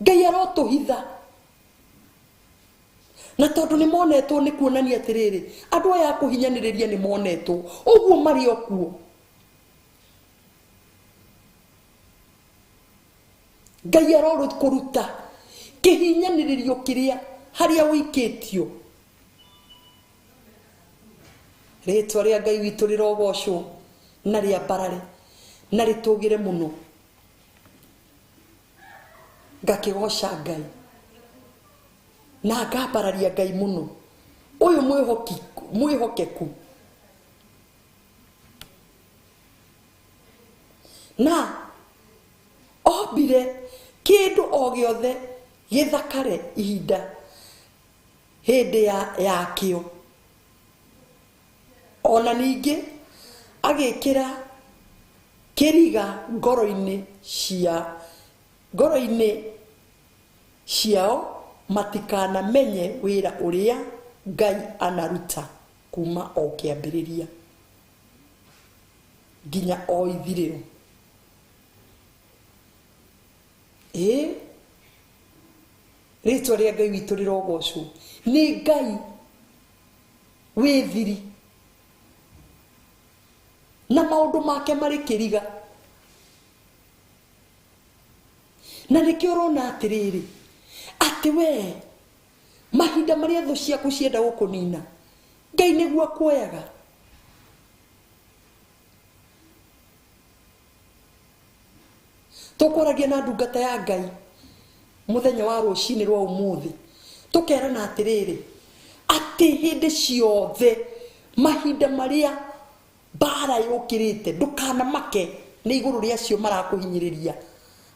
A: Ngai arotũhitha. Na tondũ nĩ monetwo nĩ kuonania atĩrĩrĩ, andũ aya a kũhinyanĩrĩria nĩ monetwo ũguo marĩ o kuo. Ngai arokũruta kĩhinyanĩrĩrio kĩrĩa harĩa ũikĩtio. Rĩtwa rĩa Ngai witũ rĩrogocwo na rĩambarare na rĩtũgĩre mũno. Ngakĩgoca Ngai na ngambararia Ngai mũno, ũyũ mwĩhokeku. Na ombire kĩndũ o gĩothe gĩthakare ihinda hĩndĩ yakĩo. Ona ningĩ agĩkĩra kĩriga ngoro-inĩ ciao matikanamenye wĩra ũrĩa Ngai anaruta kuma o kĩambĩrĩria nginya o ithirĩro. Ĩĩ, rĩtwa rĩa Ngai witũ rĩrogocwo. Nĩ Ngai wĩ thiri na maũndũ make marĩ kĩriga. Na nĩkĩo ũrona atĩrĩrĩ, atĩ we mahinda marĩa thũ ciaku cienda gũkũnina, Ngai nĩguo akuoyaga. Tũkwaragia na ndungata ya Ngai mũthenya wa rũcinĩ rwa ũmũthĩ, tũkerana atĩrĩrĩ, atĩ hĩndĩ ciothe mahinda marĩa mbara yũkĩrĩte, ndũkanamake nĩ igũrũ rĩa acio marakũhinyĩrĩria.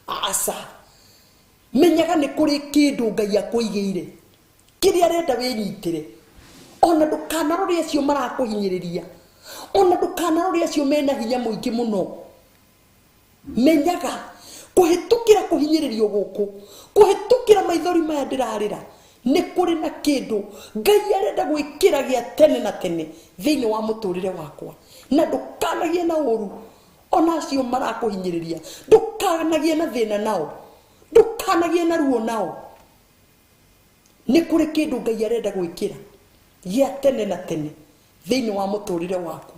A: Aca, menyaga nĩ kũrĩ kĩndũ Ngai akũigĩire kĩrĩa arenda wĩnyitĩre. Ona ndũkanarore acio marakũhinyĩrĩria, ona ndũkanarore acio mena hinya mũingĩ mũno. Menyaga kũhĩtũkĩra kũhinyĩrĩrio gũkũ, kũhĩtũkĩra maithori maya ndĩrarĩra, nĩ kũrĩ na kĩndũ Ngai arenda gwĩkĩra gĩa tene na tene thĩinĩ wa mũtũrĩre wakwa. Na ndũkanagie na ũru ona acio marakũhinyĩrĩria, ndũkanagie na thĩna nao, ndũkanagie na ruo nao. Nĩ kũrĩ kĩndũ Ngai arenda gwĩkĩra gĩa tene na tene thĩinĩ wa mũtũrĩre waku.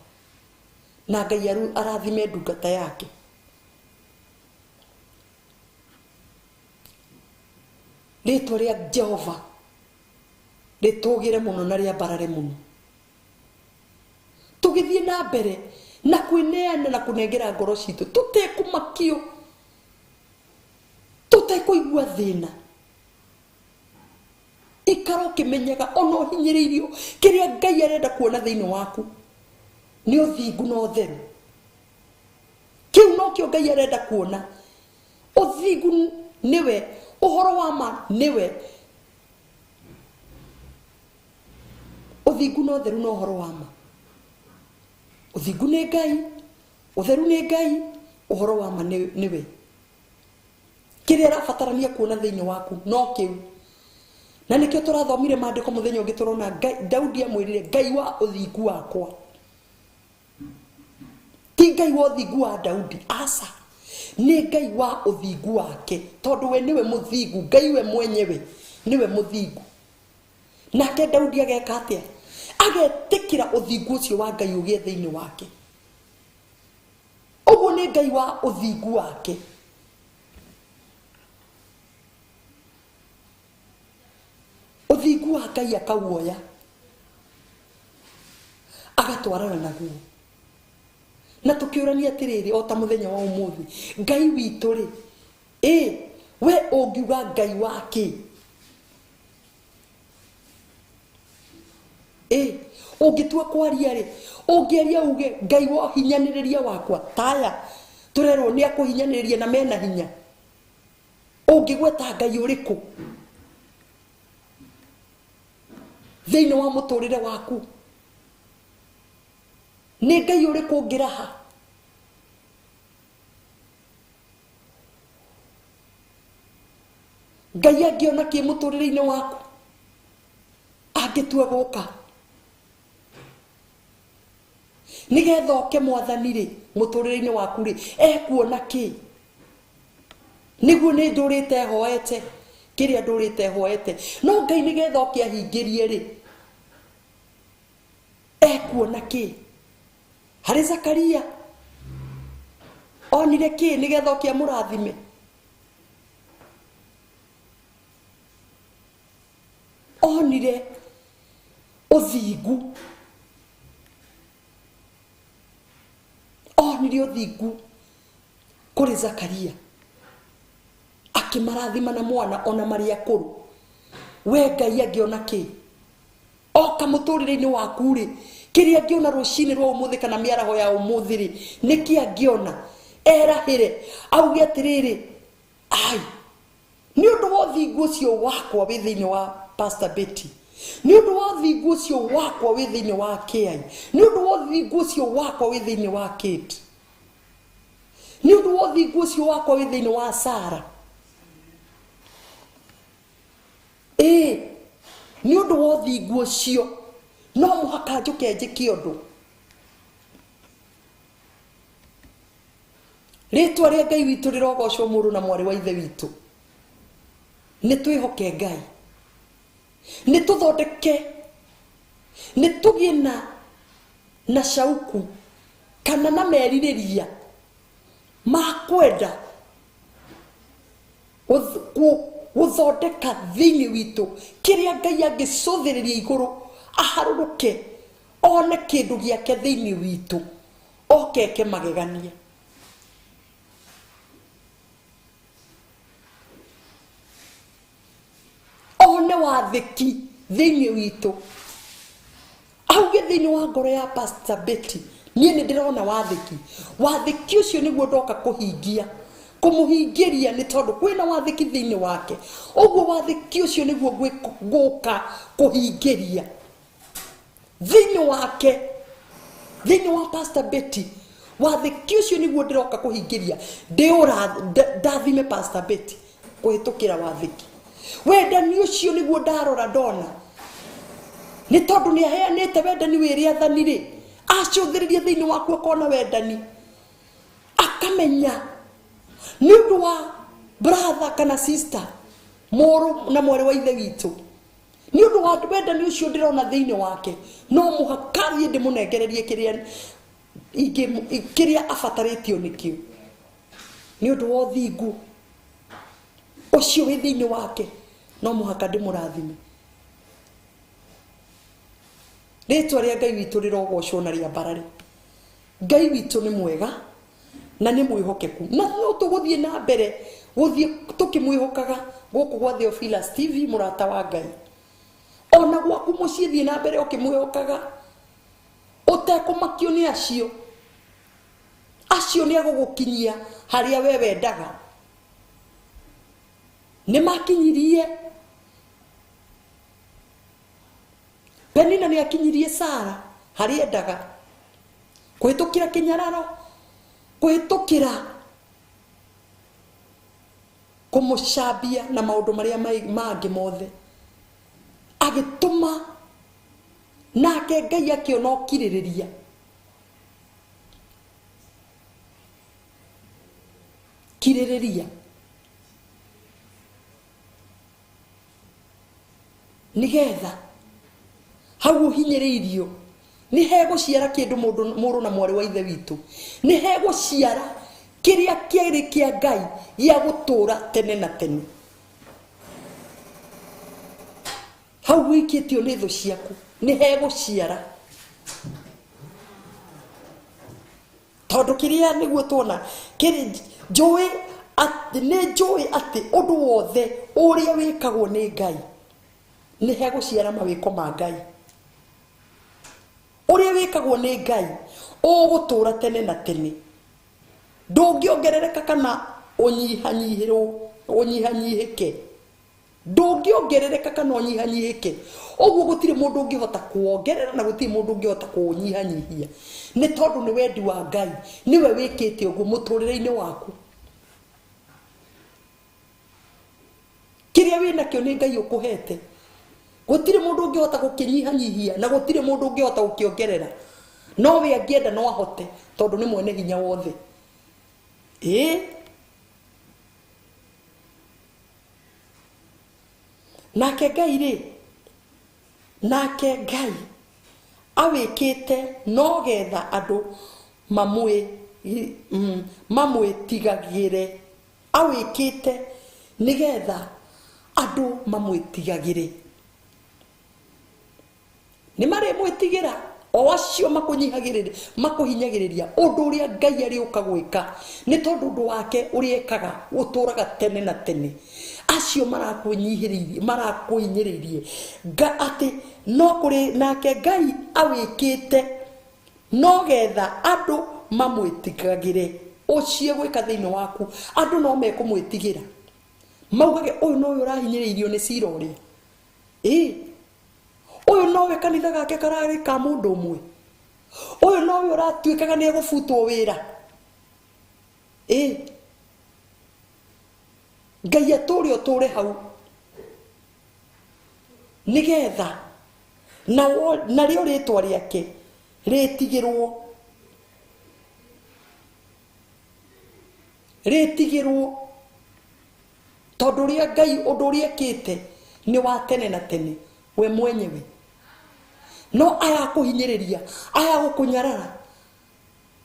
A: Na Ngai arathime ndungata yake. Rĩtwa rĩa Jehova rĩtũgĩre mũno na rĩambarare mũno. Tũgĩthiĩ na mbere na kwĩneana na kũnengera ngoro citũ tũtekũmakio, tũtekũigua thĩna. Ikara ũkĩmenyaga ona ũhinyĩrĩirio, kĩrĩa Ngai arenda kuona thĩinĩ waku nĩ ũthingu na ũtheru. Kĩu nokĩo Ngai arenda kuona. Ũthingu nĩwe, ũhoro wa ma nĩwe. Ũthingu na ũtheru na ũhoro wa ma. Ũthingu nĩ Ngai, ũtheru nĩ Ngai, ũhoro wa ma nĩwe. Kĩrĩa arabatarania kuona thĩinĩ waku no kĩu. Na nĩkĩo tũrathomire maandĩko mũthenya ũngĩ, tũrona Daudi amwĩrire Ngai wa ũthingu wakwa. Ti Ngai wa ũthingu wa Daudi, aca, nĩ Ngai wa ũthingu wake, tondũ we nĩwe mũthingu. Ngai we mwenyewe nĩwe mũthingu. Nake Daudi ageka atĩa? Agetĩkĩra ũthingu ũcio wa Ngai ũgĩe thĩinĩ wake. Ũguo nĩ Ngai wa ũthingu wake. Ũthingu wa Ngai akauoya agatwarana naguo. Na tũkĩũrania atĩrĩrĩ, o ta mũthenya wa ũmũthĩ, Ngai witũ rĩ, ĩ we ũngiuga Ngai wa kĩ? Ĩ ũngĩtua kwaria rĩ, ũngĩaria uge Ngai wa ũhinyanĩrĩria wakwa, taya tũrerwo nĩ akũhinyanĩrĩria na mena hinya. Ũngĩgweta Ngai ũrĩkũ? Thĩinĩ wa mũtũrĩre waku nĩ Ngai ũrĩkũ ũngĩraha? Ngai angĩona kĩ mũtũrĩre-inĩ waku angĩtua gũka nĩgetha oke mwathani rĩ mũtũrĩre-inĩ waku rĩ ekuona kĩ? Nĩguo nĩ ndũrĩte hoete kĩrĩa ndũrĩte hoete, no Ngai nĩgetha oke ahingĩrie rĩ ekuona kĩ? Harĩ Zakaria onire kĩ nĩgetha oke amũrathime? Onire ũthingu, onire ũthingu kũrĩ Zakaria akĩmarathima na mwana ona marĩ akũrũ. We Ngai angĩona kĩ oka mũtũrĩre-inĩ waku rĩ, kĩrĩa angĩona rũcinĩ rwa ũmũthĩ kana mĩaraho ya ũmũthĩ rĩ, nĩkĩ angĩona erahĩre auge atĩrĩrĩ, ai nĩ ũndũ wa ũthingu ũcio wakwa wĩ thĩinĩ wa Pastor Betty, nĩ ũndũ wa ũthingu ũcio wakwa wĩ thĩinĩ wa KI, nĩ ũndũ wa ũthingu ũcio wakwa wĩ thĩinĩ wa Kate, nĩ ũndũ wa ũthingu ũcio wakwa wĩ thĩinĩ wa Sarah, ĩĩ nĩ ũndũ wa ũthingu ũcio no mũhaka njũke njĩke ũndũ. Rĩtwa rĩa Ngai witũ rĩrogocwo mũrũ na mwarĩ wa ithe witũ. Nĩ twĩhoke Ngai, nĩ tũthondeke, nĩ tũgĩe na shauku kana na merirĩria ma kwenda gũthondeka thĩinĩ witũ kĩrĩa Ngai angĩcũthĩrĩria igũrũ aharũrũke one kĩndũ gĩake thĩinĩ witũ oke eke magegania. One wathĩki thĩinĩ witũ auge thĩinĩ wa ngoro ya Pastor Betty, niĩ nĩ ndĩrona wathĩki, wathĩki ũcio nĩguo ndoka kũhingia kũmũhingĩria nĩ tondũ kwĩna wathĩki thĩinĩ wake, ũguo wathĩki ũcio nĩguo ngũka kũhingĩria thĩinĩ wake, thĩinĩ wa Pastor Betty, wathĩki ũcio nĩguo ndĩroka kũhingĩria, ndathime Pastor Betty kũhĩtũkĩra wathĩki. Wendani ũcio nĩguo ndarora ndona nĩ tondũ nĩ aheanĩte wendani wĩ rĩathani rĩ, acũthĩrĩrie thĩinĩ waku akona wendani, akamenya nĩ ũndũ wa brother kana sister, mũrũ na mwarĩ wa ithe witũ, nĩ ũndũ wa wendani ũcio ndĩrona thĩinĩ wake no mũhaka thiĩ ndĩmũnengererie kĩrĩa abatarĩtio nĩkĩo nĩ ũndũ wa ũthingu ũcio wĩ thĩinĩ wake no mũhaka ndĩmũrathime. Rĩtwa rĩa Ngai witũ rĩrogocwo na rĩambarare. Ngai witũ nĩ mwega na nĩ mwĩhokeku, na no tũgũthiĩ na mbere gũthiĩ tũkĩmwĩhokaga gũkũ gwa Theophilus TV, mũrata wa Ngai. Ona gwaku mũciĩ thiĩ na mbere ũkĩmwĩhokaga ũtekũmakio nĩ acio, acio nĩ agũgũkinyia harĩa we wendaga. Nĩ makinyirie Penina, nĩ akinyirie Sara harĩa endaga, kũhĩtũkĩra kĩnyararo, kũhĩtũkĩra kũmũcambia na maũndũ marĩa mangĩ mothe, agĩtũma nake Ngai akĩona ũkirĩrĩria. Kirĩrĩria nĩgetha hau ũhinyĩrĩirio nĩ hegũciara kĩndũ mũrũ na mwarĩ wa ithe witũ, nĩ hegũciara kĩrĩa kĩarĩ kĩa Ngai gĩa gũtũũra tene na tene. Hau wĩkĩtio nĩ thũ ciaku nĩ hegũciara, tondũ kĩrĩa nĩguo tuona njũĩ nĩ njũĩ atĩ ũndũ wothe ũrĩa wĩkagwo nĩ Ngai nĩ hegũciara mawĩko ma Ngai. Ũrĩa wĩkagwo nĩ Ngai ũgũtũũra tene na tene, ndũngĩongerereka kana ũnyihanyihĩke. Ndũngĩongerereka kana ũnyihanyihĩke. Ũguo gũtirĩ mũndũ ũngĩhota kuongerera na gũtirĩ mũndũ ũngĩhota kũũnyihanyihia. Nĩ tondũ nĩ wendi wa Ngai, nĩwe wĩkĩte ũguo mũtũrĩre-inĩ waku. Kĩrĩa wĩnakĩo nĩ Ngai ũkũhete. Gũtirĩ mũndũ ũngĩhota gũkĩnyihanyihia na gũtirĩ mũndũ ũngĩhota gũkĩongerera. No we angĩenda no ahote tondũ nĩ mwene hinya wothe. Ĩĩ. Nake Ngai rĩ, nake Ngai awĩkĩte no getha andũ mamwĩtigagĩre. Awĩkĩte nĩgetha andũ mamwĩtigagĩre. Nĩ marĩmwĩtigĩra o acio makũhinyagĩrĩria ũndũ ũrĩa Ngai arĩũka gwĩka, nĩ tondũ ũndũ wake ũrĩa ekaga ũtũraga tene na tene. Acio marakũhinyĩrĩirie atĩ no kũrĩ nake Ngai awĩkĩte no getha andũ mamwĩtigagĩre. Ũcio gwĩka thĩinĩ waku andũ no mekũmwĩtigĩra, maugage ũyũ nowe ũrahinyĩrĩirio nĩ cira ũrĩa. Ĩĩ, ũyũ nowe kanitha gake kararĩ ka mũndũ ũmwe, ũyũ nowe ũratuĩkaga nĩ egũbutwo wĩra. Ĩĩ, Ngai atũre ũtũre hau nĩgetha narĩo rĩtwa rĩake rĩtigĩrwo, rĩtigĩrwo, tondũ ũrĩa Ngai ũndũ ũrĩa ekĩte nĩ wa tene na tene we mwenyewe. No aya kũhinyĩrĩria, aya gũkũnyarara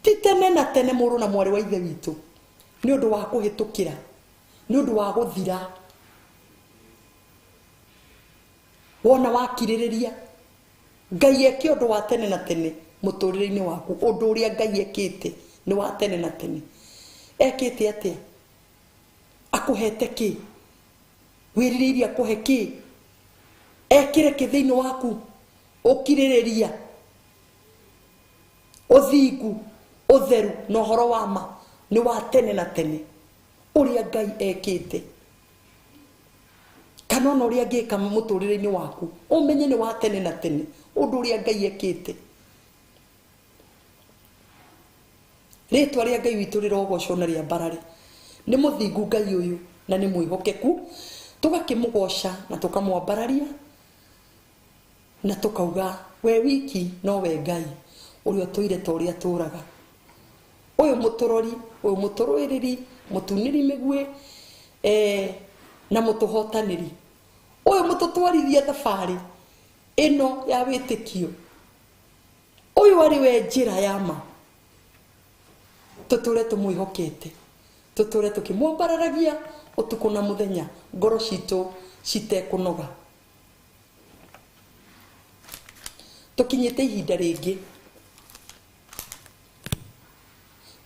A: ti tene na tene mũrũ na mwarĩ wa ithe witũ, nĩ ũndũ wa kũhĩtũkĩra, nĩ ũndũ wa gũthira. Wona wakirĩrĩria Ngai eke ũndũ wa tene na tene mũtũrĩre-inĩ waku. Ũndũ ũrĩa Ngai ekĩte nĩ wa tene na tene. Ekĩte atĩa? Akũhete kĩ? Wĩrirĩirie akũhe kĩ? Ekĩre kĩ thĩinĩ waku? Ũkirĩrĩria, ũthingu, ũtheru na ũhoro wa ma nĩ wa tene na tene ũrĩa Ngai ekĩte. Kana ona ũrĩa angĩka mũtũrĩre-inĩ waku ũmenye nĩ wa tene na tene ũndũ ũrĩa Ngai ekĩte. Rĩtwa rĩa Ngai witũ rĩrogocwo na rĩambarare. Nĩ mũthingu Ngai ũyũ na nĩ mwĩhokeku, tũgakĩmũgoca na tũkamwambararia na tũkauga we wiki no we Ngai ũrĩa ũtũire ta ũrĩa tũraga. Ũyũ mũtũrori, ũyũ mũtũrũĩrĩri, mũtunĩri mĩguĩ, na mũtũhotanĩri, ũyũ mũtũtwarithia thabarĩ ĩno ya wĩtĩkio, ũyũ arĩ we njĩra ya ma. Tũtũre tũmwĩhokete, tũtũre tũkĩmwambararagia ũtukũ na mũthenya, ngoro citũ citekũnoga. Tũkinyĩte ihinda rĩngĩ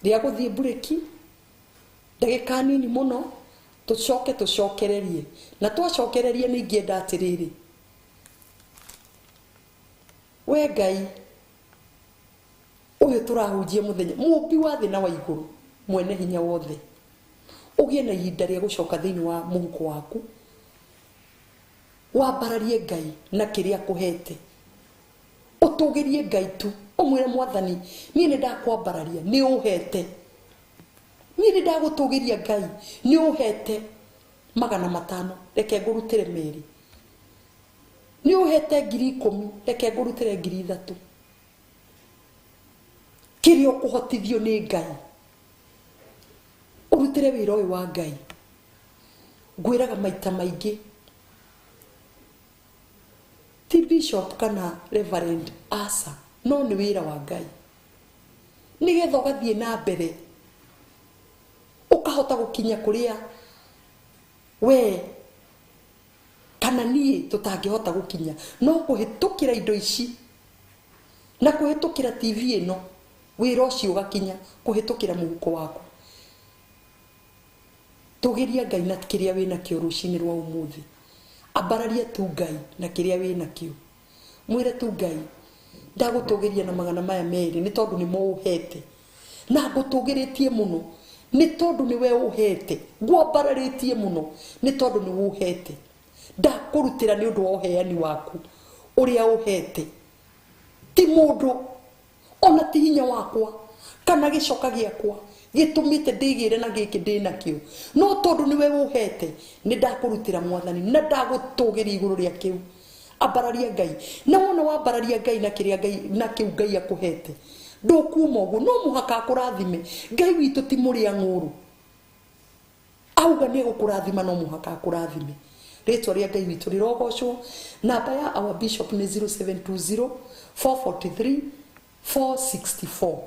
A: rĩa gũthiĩ mburĩki ndagĩka nini mũno, tũcoke tũcokererie. Na twacokereria nĩ ingĩenda atĩrĩrĩ, we Ngai ũyũ tũrahunjia mũthenya, mũũmbi wa thĩ na wa igũrũ, mwene hinya wothe, ũgĩe na ihinda rĩa gũcoka thĩinĩ wa mũhuko waku, wambararie Ngai na kĩrĩa akũhete, ũtũgĩrie Ngai tu, ũmwĩre Mwathani, niĩ nĩ ndakwambararia, nĩ ũhete, niĩ nĩ ndagũtũgĩria Ngai, nĩ ũhete 500, reke ngũrutĩre 2, nĩ ũhete 10,000, reke ngũrutĩre 3,000. Kĩrĩa ũkũhotithio nĩ Ngai, ũrutĩre wĩra ũyũ wa Ngai. Ngwĩraga maita maingĩ, ti bishop kana reverend, aca, no nĩ wĩra wa Ngai, nĩgetha ũgathiĩ na mbere ũkahota gũkinya kũrĩa we kana niĩ tũtangĩhota gũkinya. No kũhĩtũkĩra indo ici na kũhĩtũkĩra TV ĩno, wĩra ũcio ũgakinya kũhĩtũkĩra mũhuko waku. Tũgĩria Ngai na kĩrĩa wĩnakĩo rũcinĩ rwa ũmũthĩ. Ambararia tu Ngai na kĩrĩa wĩnakĩo. Mwĩre tu Ngai, ndagũtũgĩria na 200 nĩ tondũ nĩmo ũhete, na ngũtũgĩrĩtie mũno nĩ tondũ nĩwe ũhete, ngwambararĩtie mũno nĩ tondũ nĩwe ũhete. Ndakũrutĩra nĩ ũndũ wa ũheani waku ũrĩa ũhete. Ti mũndũ ona ti hinya wakwa kana gĩcoka gĩakwa gĩtũmĩte ndĩgĩre na gĩkĩ ndĩ nakĩo, no tondũ nĩwe ũhete nĩ ndakũrutĩra mwathani na ndagũtũgĩria igũrũ rĩa kĩu. Ambararia Ngai na wona wambararia Ngai na kĩrĩa Ngai na kĩu Ngai akũhete ndũkuma ũguo, no mũhaka akũrathime. Ngai witũ ti mũrĩa ng'ũrũ, auga nĩ egũkũrathima no mũhaka akũrathime. Rĩtwa rĩa Ngai witũ rĩrogocwo. Namba ya our bishop nĩ 0720 443 464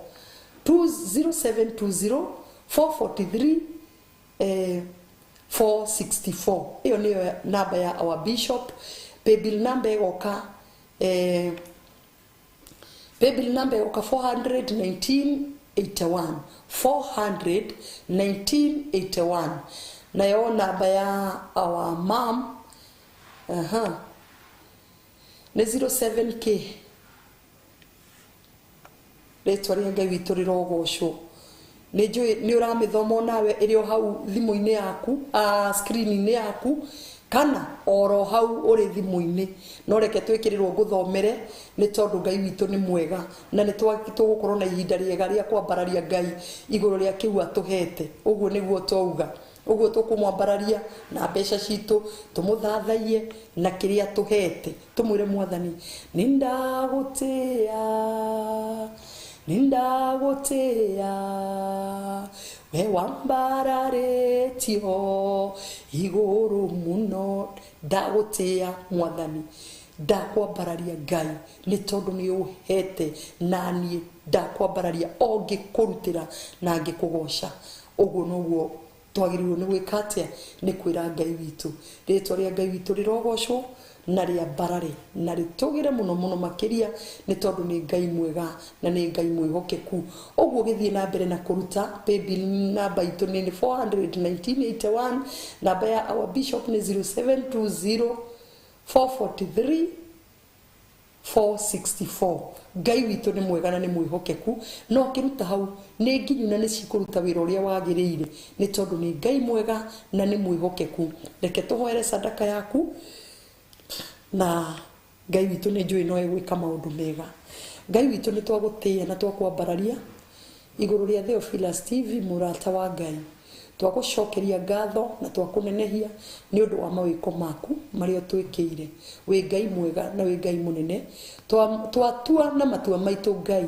A: 0720 443 464. Iyo niyo namba ya our bishop. Paybill number igoka paybill number igoka 41981 41981. Nayo namba ya our mom nĩ 07K. Rĩtwa rĩa Ngai witũ rĩrogocwo. Nĩ njũĩ nĩ ũramĩthoma nawe ĩrĩ o hau thimũ-inĩ yaku, screen-inĩ yaku, kana oro hau ũrĩ thimũ-inĩ. No reke twĩkĩrĩrwo ngũthomere nĩ tondũ Ngai witũ nĩ mwega na nĩ tũgũkorwo na ihinda rĩega rĩa kwambararia Ngai igũrũ rĩa kĩu atũhete. Ũguo nĩguo twauga, ũguo tũkũmwambararia na mbeca citũ tũmũthathaiye na kĩrĩa tũhete, tũmwĩre mwathani nĩ ndagũtĩĩa, nĩ ndagũtĩĩa, we wambararĩtio igũrũ mũno. Ndagũtĩĩa mwathani, ndakwambararia Ngai nĩ tondũ nĩ ũhete na niĩ ndakwambararia o ngĩkũrutĩra na ngĩkũgoca. Ũguo noguo twagĩrĩirwo nĩ gwĩka atĩa? Nĩ kwĩra Ngai witũ. Rĩtwa rĩa Ngai witũ rĩrogocwo na rĩambarare na rĩtũgĩre mũno mũno makĩria nĩ tondũ nĩ Ngai mwega na nĩ Ngai mwĩhokeku. Ũguo gĩthiĩ na mbere na kũruta. Paybill namba itũ nĩ 41981. Namba ya our bishop nĩ 0720 443 464. Ngai witũ nĩ mwega na nĩ mwĩhokeku, no ũkĩruta hau nĩ nginyu na nĩ cikũruta wĩra ũrĩa wagĩrĩire nĩ tondũ nĩ Ngai mwega na nĩ mwĩhokeku. Reke tũhoere sadaka yaku na Ngai witũ nĩ njũĩ no egwĩka maũndũ mega. Ngai witũ nĩ twagũtĩĩa na twakwambararia igũrũ rĩa Theophilus TV, mũrata wa Ngai. Twagũcokeria ngatho na twakũnenehia nĩ ũndũ wa mawĩko maku marĩa ũtwĩkĩire. Wĩ Ngai mwega na wĩ Ngai mũnene. Twatua na matua maitũ Ngai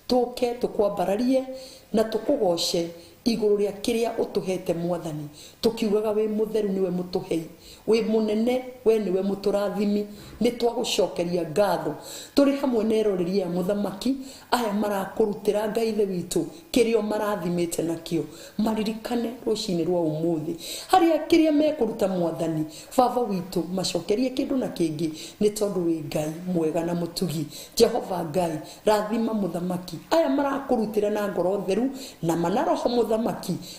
A: tũke tũkwambararie na tũkũgoce igũrũ rĩa kĩrĩa ũtũhete mwathani, tũkiugaga wĩ mũtheru nĩwe mũtũhei, wĩ mũnene we nĩwe mũtũrathimi. Nĩ twagũcokeria ngatho tũrĩ hamwe na eroreri a mũthamaki aya marakũrutĩra Ngai ithe witũ kĩrĩa marathimĩte nakĩo, maririkane rũcinĩ rwa ũmũthĩ harĩa kĩrĩa mekũruta mwathani baba witũ macokerie kĩndũ na kĩngĩ nĩ tondũ wĩ Ngai mwega na mũtugi. Jehova Ngai rathima mũthamaki aya marakũrutĩra na ngoro theru na mana roho mũthamaki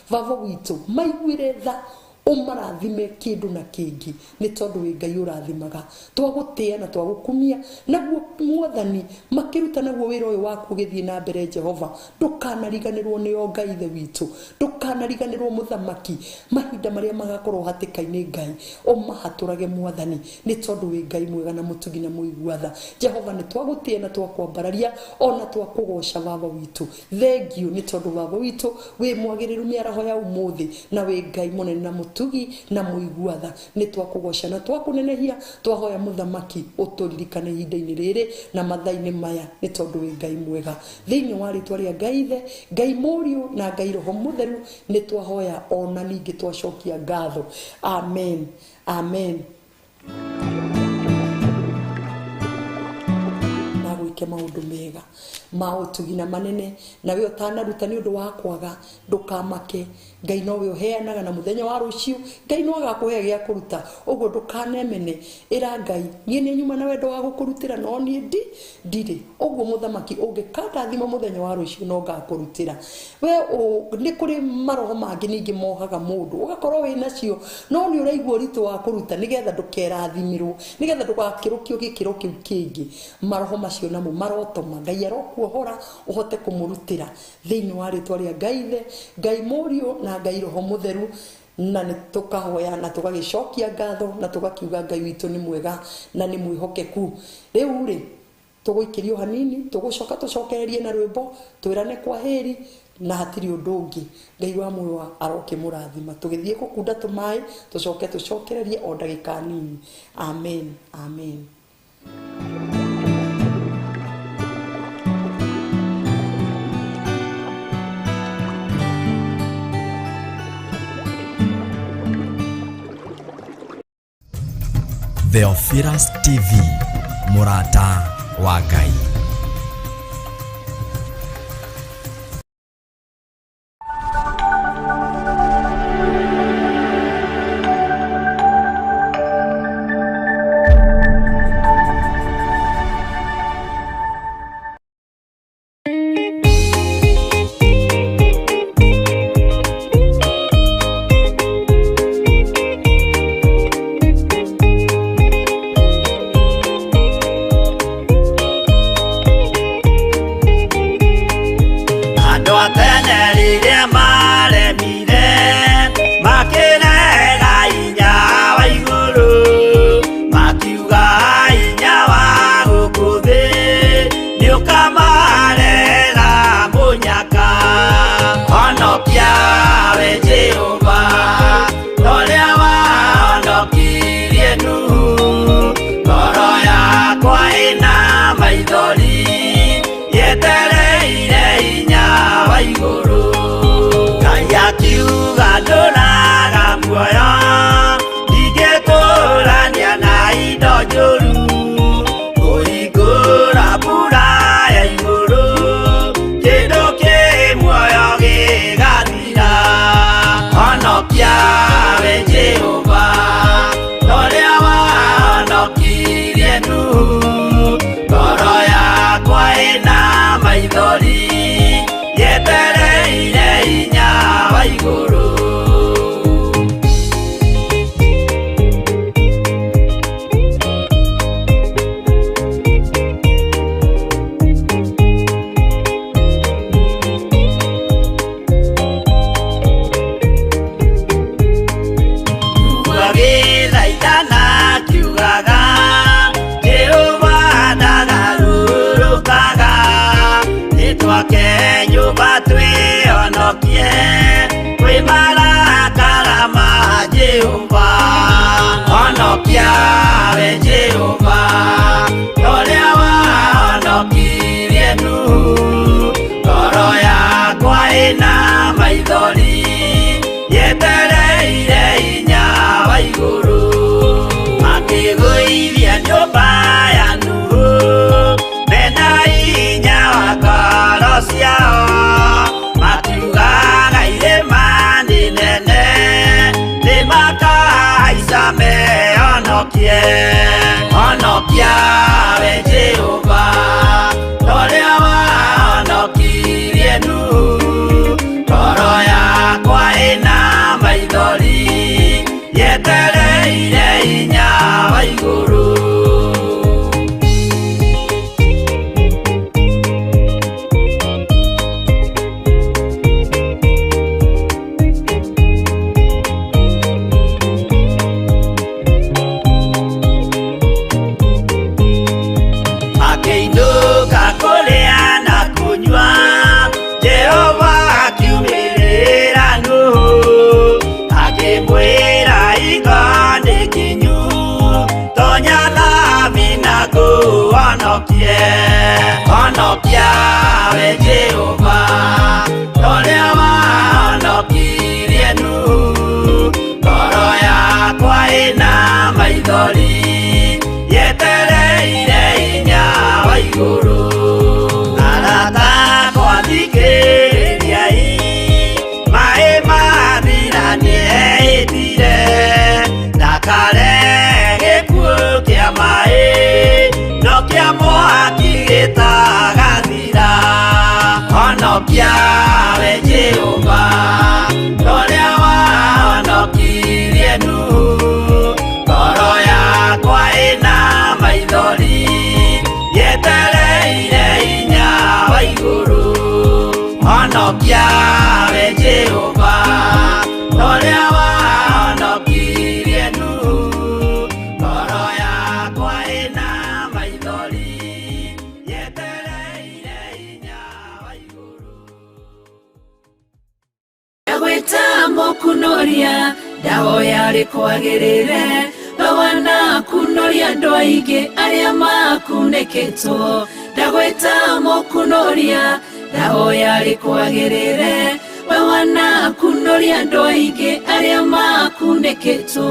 A: baba witũ maiguire tha ũmarathime kĩndũ na kĩngĩ nĩ tondũ wĩ Ngai ũrathimaga. Twagũtĩĩa na twagũkumia naguo mwathani makĩruta naguo wĩra ũyũ waku ũgĩthiĩ na mbere. Jehova ndũkanariganĩrwo nĩo Ngai ithe witũ, ndũkanariganĩrwo mũthamaki mahinda marĩa magakorwo hatĩka-inĩ Ngai ũmahatũrage mwathani nĩ tondũ wĩ Ngai mwega na mũtugi na mũigua tha. Jehova nĩ twagũtĩĩa na twakwambararia ona twakũgoca baba witũ. Thengiũ nĩ tondũ baba witũ wĩ mwagĩrĩru mĩaraho ya ũmũthĩ na wĩ Ngai mũnene na mũtugi na mũigua tha. Nĩ twakũgoca na twakũnenehia, twahoya mũthamaki ũtũririkane ihinda-inĩ rĩrĩ na mathaa-inĩ maya nĩ tondũ wĩ Ngai mwega. Thĩinĩ wa rĩtwa rĩa Ngai Ithe, Ngai Mũriũ na Ngai Roho Mũtheru nĩ twahoya ona ningĩ twacokia ngatho. Amen, amen. Gwĩke maũndũ mega ma ũtugi na manene, nawe ũtanaruta nĩ ũndũ wa kwaga ndũkamake. Ngai nowe ũheanaga na mũthenya wa rũciũ Ngai no agakũhe gĩa kũruta. Ũguo ndũkanemene, ĩra Ngai niĩ nĩ nyuma na wendo wa gũkũrutĩra no niĩ ndirĩ. Ũguo mũthamaki ũngĩkandathima mũthenya wa rũciũ no ngakũrutĩra. We nĩ kũrĩ maroho mangĩ ningĩ mohaga mũndũ ũgakorwo wĩ nacio no nĩ ũraigua ũritũ wa kũruta nĩgetha ndũkerathimirwo, nĩgetha ndũgakĩrũkio gĩkĩro kĩu kĩngĩ. Maroho macio namo marotoma Ngai arokuohora ũhote kũmũrutĩra thĩinĩ wa rĩtwa rĩa Ngai Ithe, Ngai Mũriũ na Ngai Roho Mũtheru. Na nĩ tũkahoya na tũgagĩcokia ngatho na tũgakiuga Ngai witũ nĩ mwega na nĩ mwĩhokeku. Rĩu rĩ tũgũikĩrio hanini, tũgũcoka tũcokererie na rwĩmbo twĩrane kwa heri na hatirĩ ũndũ ũngĩ. Ngai wa muoyo arokĩmũrathima. Tũgĩthiĩ gũkunda tũmaĩ tũcoke tũcokererie o ndagĩka nini. Amen, amen.
D: Theophilus TV, mũrata wa Ngai.
F: Andũ a tene rĩrĩa maremire makĩrega hinya wa igũrũ, makiuga hinya wa gũkũ thĩ nĩũkamarega mũnyaka. Honokia we Jehova ũrĩa wahonokirie Nuhu, ngoro yakwa ĩna maithori yetereire hinya wa igũrũ. Ngai akiuga ndũraga muoyo, ndingĩkũrania na indo njũru, kũhingũra mbura ya igũrũ, kĩndũ kĩ muoyo gĩgathira. Honokia we Jehova ũrĩa wahonokirie Nuhu, ngoro yakwa ĩna maithori yetereire hinya wa igũrũ. Agĩthaithana akiugaga, Jehova ndagarũrũkaga, nĩtwake nyũmba twĩhonokie kwĩ marakara ma Jehova. Honokia we Jehova ũrĩa wahonokirie Nuhu, ngoro yakwa ĩna maithori yetereire hinya wa igũrũ. Makĩgũithia nyũmba ya Nuhu mena hinya wa ngoro ciao, makiugaga irĩma nĩ nene nĩmakahaica mehonokie. Honokia we Jehova ũrĩa wahonokirie Nuhu, ngoro yakwa ĩna maithori yetereire hinya wa igũrũ. Makĩinũka kũrĩa na kũnyua, Jehova akiumĩrĩra Nuhu, akĩmwĩra hingo nĩ kinyu, tonya thabina ngũhonokie. Honokia we Jehova ũrĩa wahonokirie Nuhu, ngoro yakwa ĩna maithori yetereire hinya wa igũrũ. Arata akwa thikĩrĩriai, maĩ mathira nĩehĩtire, ndakare gĩkuũ kĩa maĩ no kĩa mwaki gĩtagathira. Honokia we Jehova ũrĩa wahonokirie Nuhu, ngoro yakwa ĩna maithori yetereire hinya wa igũrũ. Honokia we Jehova ũrĩa wa
B: Mũkunoria ndahoya rĩkwagĩrĩre we wanakunoria andũ aingĩ arĩa makunĩkĩtwo ndagwĩta Mũkunoria ndahoya rĩkwagĩrĩre we wanakunoria andũ aingĩ arĩa makunĩkĩtwo.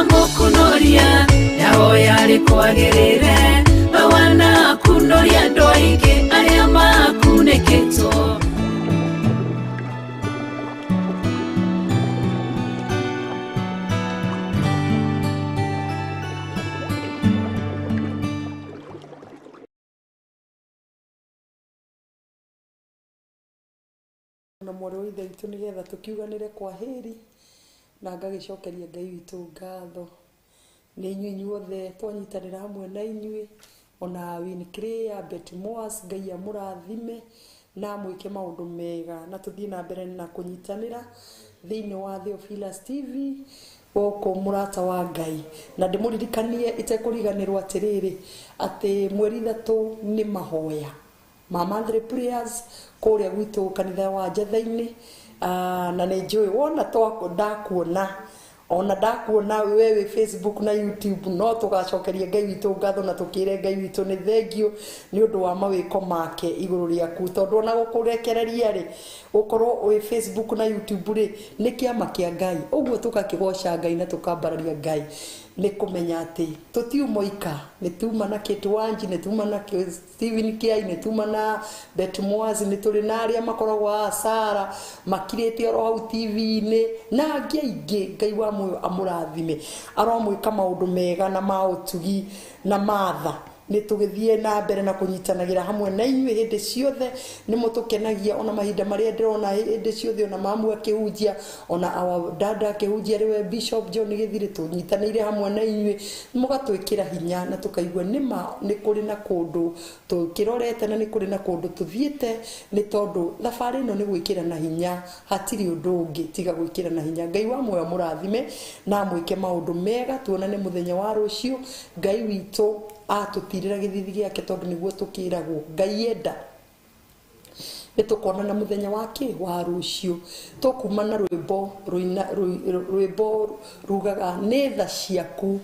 B: Mũkunoria ndahoya rĩkwagĩrĩre we wanakunoria andũ aingĩ arĩa makunĩkĩtwo.
A: Na mwarĩ wa ithe witũ nĩgetha tũkiuganĩre kwa heri na ngagĩcokeria Ngai witũ ngatho nĩ inyuĩ inyuothe twanyitanĩra hamwe na inyuĩ ona Winnie Betty Moas Ngai amũrathime na amwĩke maũndũ mega na tũthiĩ na mbere na kũnyitanĩra thĩinĩ wa Theophilus TV gũkũ mũrata wa Ngai na ndĩmũririkanie itekũriganĩrwo atĩrĩrĩ atĩ mweri 3 nĩ mahoya ma monthly prayers kũrĩa gwitũ kanitha wa Njetha-inĩ na nĩ njũĩ wona ndakuona ona ndakuona we wĩ Facebook na YouTube no tũgacokeria Ngai witũ ngatho na tũkĩre Ngai witũ nĩ thengio nĩ ũndũ wa mawĩko make igũrũ rĩaku tondũ ona gũkũrekereria rĩ gũkorwo wĩ Facebook na YouTube rĩ nĩ kĩama kĩa Ngai ũguo tũgakĩgoca Ngai na tũkambararia Ngai nĩ kũmenya atĩ tũtiumoika nĩ tuma na Kate Wanji nĩ tuma na Stephen Kiai nĩ tuma na Betty Moas nĩ tũrĩ na arĩa makoragwo a Sara makirĩte oro hau TV-inĩ na angĩ aingĩ Ngai wa muoyo amũrathime aromwĩka maũndũ mega na ma ũtugi na matha nĩ tũgĩthiĩ na mbere na kũnyitanagĩra hamwe na inyuĩ hĩndĩ ciothe nĩ mũtũkenagia ona mahinda marĩa ndĩrona hĩndĩ ciothe ona mamu akĩhunjia ona our dada akĩhunjia rĩwe Bishop John Gĩthirĩ tũnyitanĩire hamwe na inyuĩ mũgatwĩkĩra hinya na tũkaigua nĩma nĩ kũrĩ na kũndũ tũkĩrorete na nĩ kũrĩ na kũndũ tũthiĩte nĩ tondũ thabarĩ ĩno nĩ gwĩkĩra na hinya hatirĩ ũndũ ũngĩ tiga gwĩkĩra na hinya. Ngai wa muoyo mũrathime na amwĩke maũndũ mega tuonane mũthenya wa rũciũ Ngai witũ atũtirĩra gĩthithi gĩake tondũ nĩguo tũkĩragwo Ngai enda nĩ tũkonana mũthenya wake wa rũciũ tũkuma na rwĩmbo rwĩmbo rugaga nĩ tha ciaku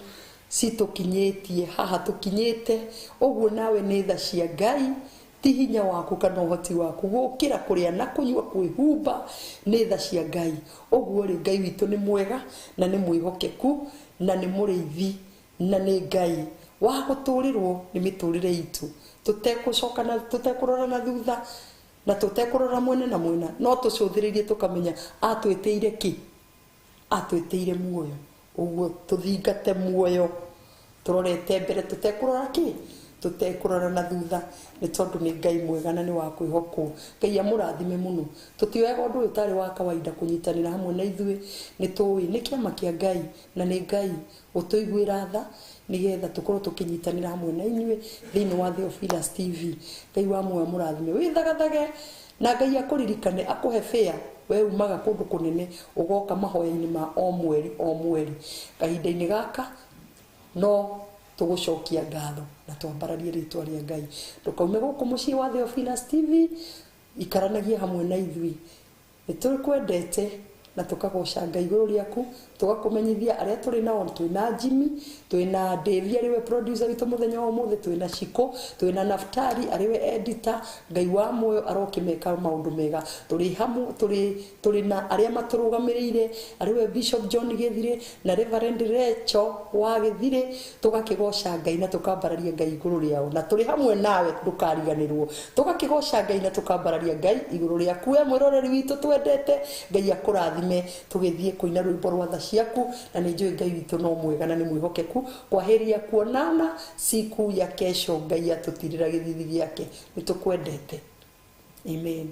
A: citũkinyĩtie haha tũkinyĩte ũguo nawe nĩ tha cia Ngai ti hinya waku kana ũhoti waku gũkĩra kũrĩa na kũnyua kwĩhumba nĩ tha cia Ngai ũguo rĩ Ngai witũ nĩ mwega na nĩ mwĩhokeku na nĩ mũrĩithi na nĩ Ngai wa gũtũrĩrwo nĩ mĩtũrĩre itũ tũtekũcoka na tũtekũrora na thutha na tũtekũrora mwena na mwena no tũcũthĩrĩrie tũkamenya atwĩtĩire kĩ atwĩtĩire muoyo ũguo tũthingate muoyo tũrorete mbere tũtekũrora kĩ tũtekũrora na thutha nĩ tondũ nĩ Ngai mwega na nĩ wa kwĩhokwo. Ngai amũrathime mũno tũtioyaga ũndũ ũyũ ũtarĩ wa kawaida kũnyitanĩra hamwe na ithuĩ nĩ tũĩ nĩ kĩama kĩa Ngai na nĩ Ngai ũtũiguĩra tha nĩgetha tũkorwo tũkĩnyitanĩra hamwe na inyuĩ thĩinĩ wa Theophilus TV. Ngai wa muoyo mũrathime wĩthagathage na Ngai akũririkane akũhe fare we umaga kũndũ kũnene ũgoka mahoya-inĩ ma o mweri o mweri kahinda-inĩ gaka no tũgũcokia ngatho na twambararie rĩtwa rĩa Ngai ndũkaume gũkũ mũciĩ wa Theophilus TV ikaranagie hamwe na ithuĩ nĩ tũkwendete na tũkagoca Ngai igũrũ rĩaku tũgakũmenyithia arĩa tũrĩ nao twĩna Jimmy twĩna Dave arĩ we producer witũ mũthenya wa ũmũthĩ twĩna Shiko twĩna Naftali arĩ we editor Ngai wa muoyo arokĩmeka maũndũ mega tũrĩ hamwe tũrĩ na arĩa matũrũgamĩrĩire arĩ we Bishop John Gĩthirĩ na Reverend Recho wa Gĩthirĩ tũgakĩgoca Ngai na tũkambararia Ngai igũrũ rĩao na tũrĩ hamwe nawe ndũkariganĩrwo tũgakĩgoca Ngai na tũkambararia Ngai igũrũ rĩaku we mwĩroreri witũ twendete Ngai akũrathime tũgĩthiĩ kũina rwĩmbo rwa tha ciaku na nĩ njũĩ Ngai witũ no mwega na nĩ mwĩhokeku kwaheria kuonana siku ya kesho Ngai atũtirĩra gĩthithi gĩake nĩ tũkwendete. Amen.